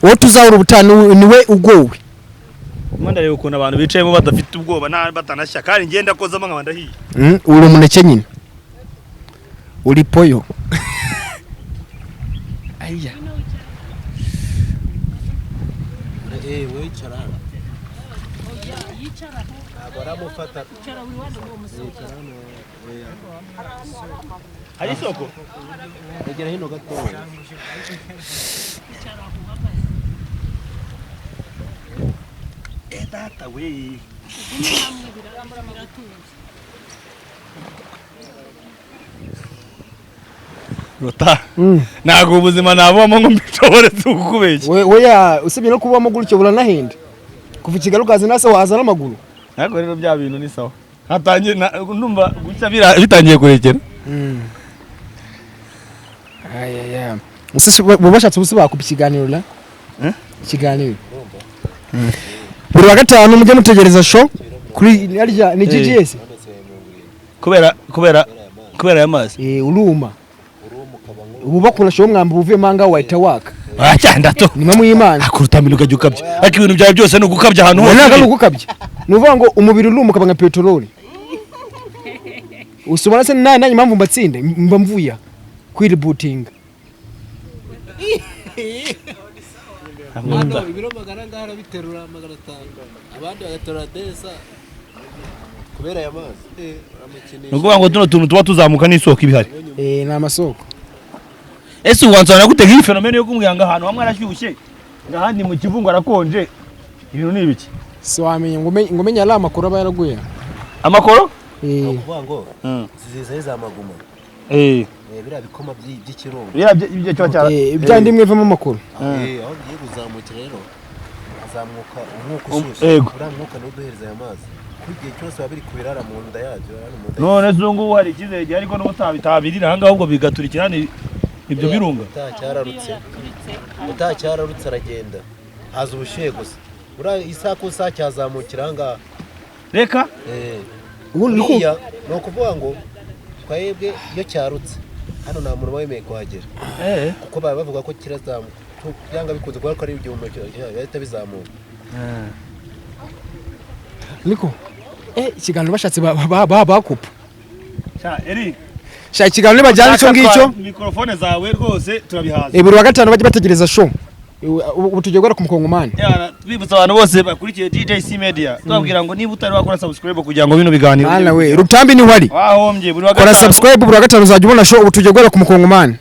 Uwo tuzahura ubutanu niwe ugowe. Ndareba ukuntu abantu bicayemo badafite ubwoba nta batanashya kandi ngenda kozamo nkaba ndahiye. Uri umuneke nyine. Uri poyo. Aya. We icara. Ntabwo aramufata. Hari isoko? Egera hino gatoya. Data we. Rota. Ntabwo ubuzima nabamo ngo mbishobore tukubeshya. Oya, usibye no kubamo gutyo buranahenda. Kuva Kigali ukaza nase waza n'amaguru. Ntabwo rero bya bintu ni sawa. Hatangiye ndumva gucya bitangiye kurekera. Ayaya. Usisi bashatse ubusi bakupa ikiganiro la? Ikiganiro. Buri wa gatanu mujye mutegereza show kuri arya ni GGS. Kubera aya mazi. Uruma. Ubu bakora show mwamba uvuye manga wahita waka. Cyanda to. Ni mamu y'Imana. Akurutamira ukajya ukabya. Ariko ibintu byawe byose ni ugukabya ahantu hose. Ntabwo ari ugukabya. Ni uvuga ngo umubiri uruma ukaba nka peteroli. Usubana se nani impamvu mbatsinda mba mvuya kwiributinga. Hano ibiro magana ngara biterura 500 abandi bagaterura desa kubera aya mazi. Ni ukuvuga ngo tuno tuntu tuba tuzamuka n'isoko ibihari. Ni amasoko. Ese uwanzana gute nk'iyi phenomene yo kumbwira ngo ahantu hamwe arashyushye ahandi mu kivungo arakonje ibintu ni ibiki? Si wamenye ngo menye ari amakuru aba yaraguye. Amakoro? Ukuvuga ngo ziza za maguma. Biriya bikoma by'ikirunga. Biriya byo cyo cyara. Ibya ndimwe ivamo amakuru. Aho bigiye kuzamukira rero azamuka umwuka ushyushye. Uriya mwuka niwo uduhereza aya mazi. Kuko igihe cyose biba biri kubirara mu nda yabyo. None se ubu ngubu hari icyizere gihari ko n'ubutaha aha ngaha ahubwo bigaturikira ibyo birunga. Utaha cyararutse aragenda. Haza ubushyuhe gusa. Uriya isaha ku isaha cyazamukira aha ngaha. Reka? Buriya ni ukuvuga ngo twebwe iyo cyarutse hano nta muntu wemeye kuhagera kuko baba bavuga ko kirazamuka byanga bikunze kuba ari igihumekero bahita bizamuka. Niko ikiganiro bashatse bakupa. Eri sha ikiganiro bajyana icyo ngicyo mikrofone zawe rwose turabihaza. Buri wa gatanu bajye bategereza show. Ubu tugiye guhera ku mukongomani. Twibutsa abantu bose bakurikiye DJC Media tubabwira ngo niba utari wakora subscribe kugira ngo bino biganiro. Ana we Rutambi ni wari. Wahombye buri wa gatanu. Kora subscribe buri wa gatanu uzajya ubona show. Ubu tugiye guhera ku mukongomani.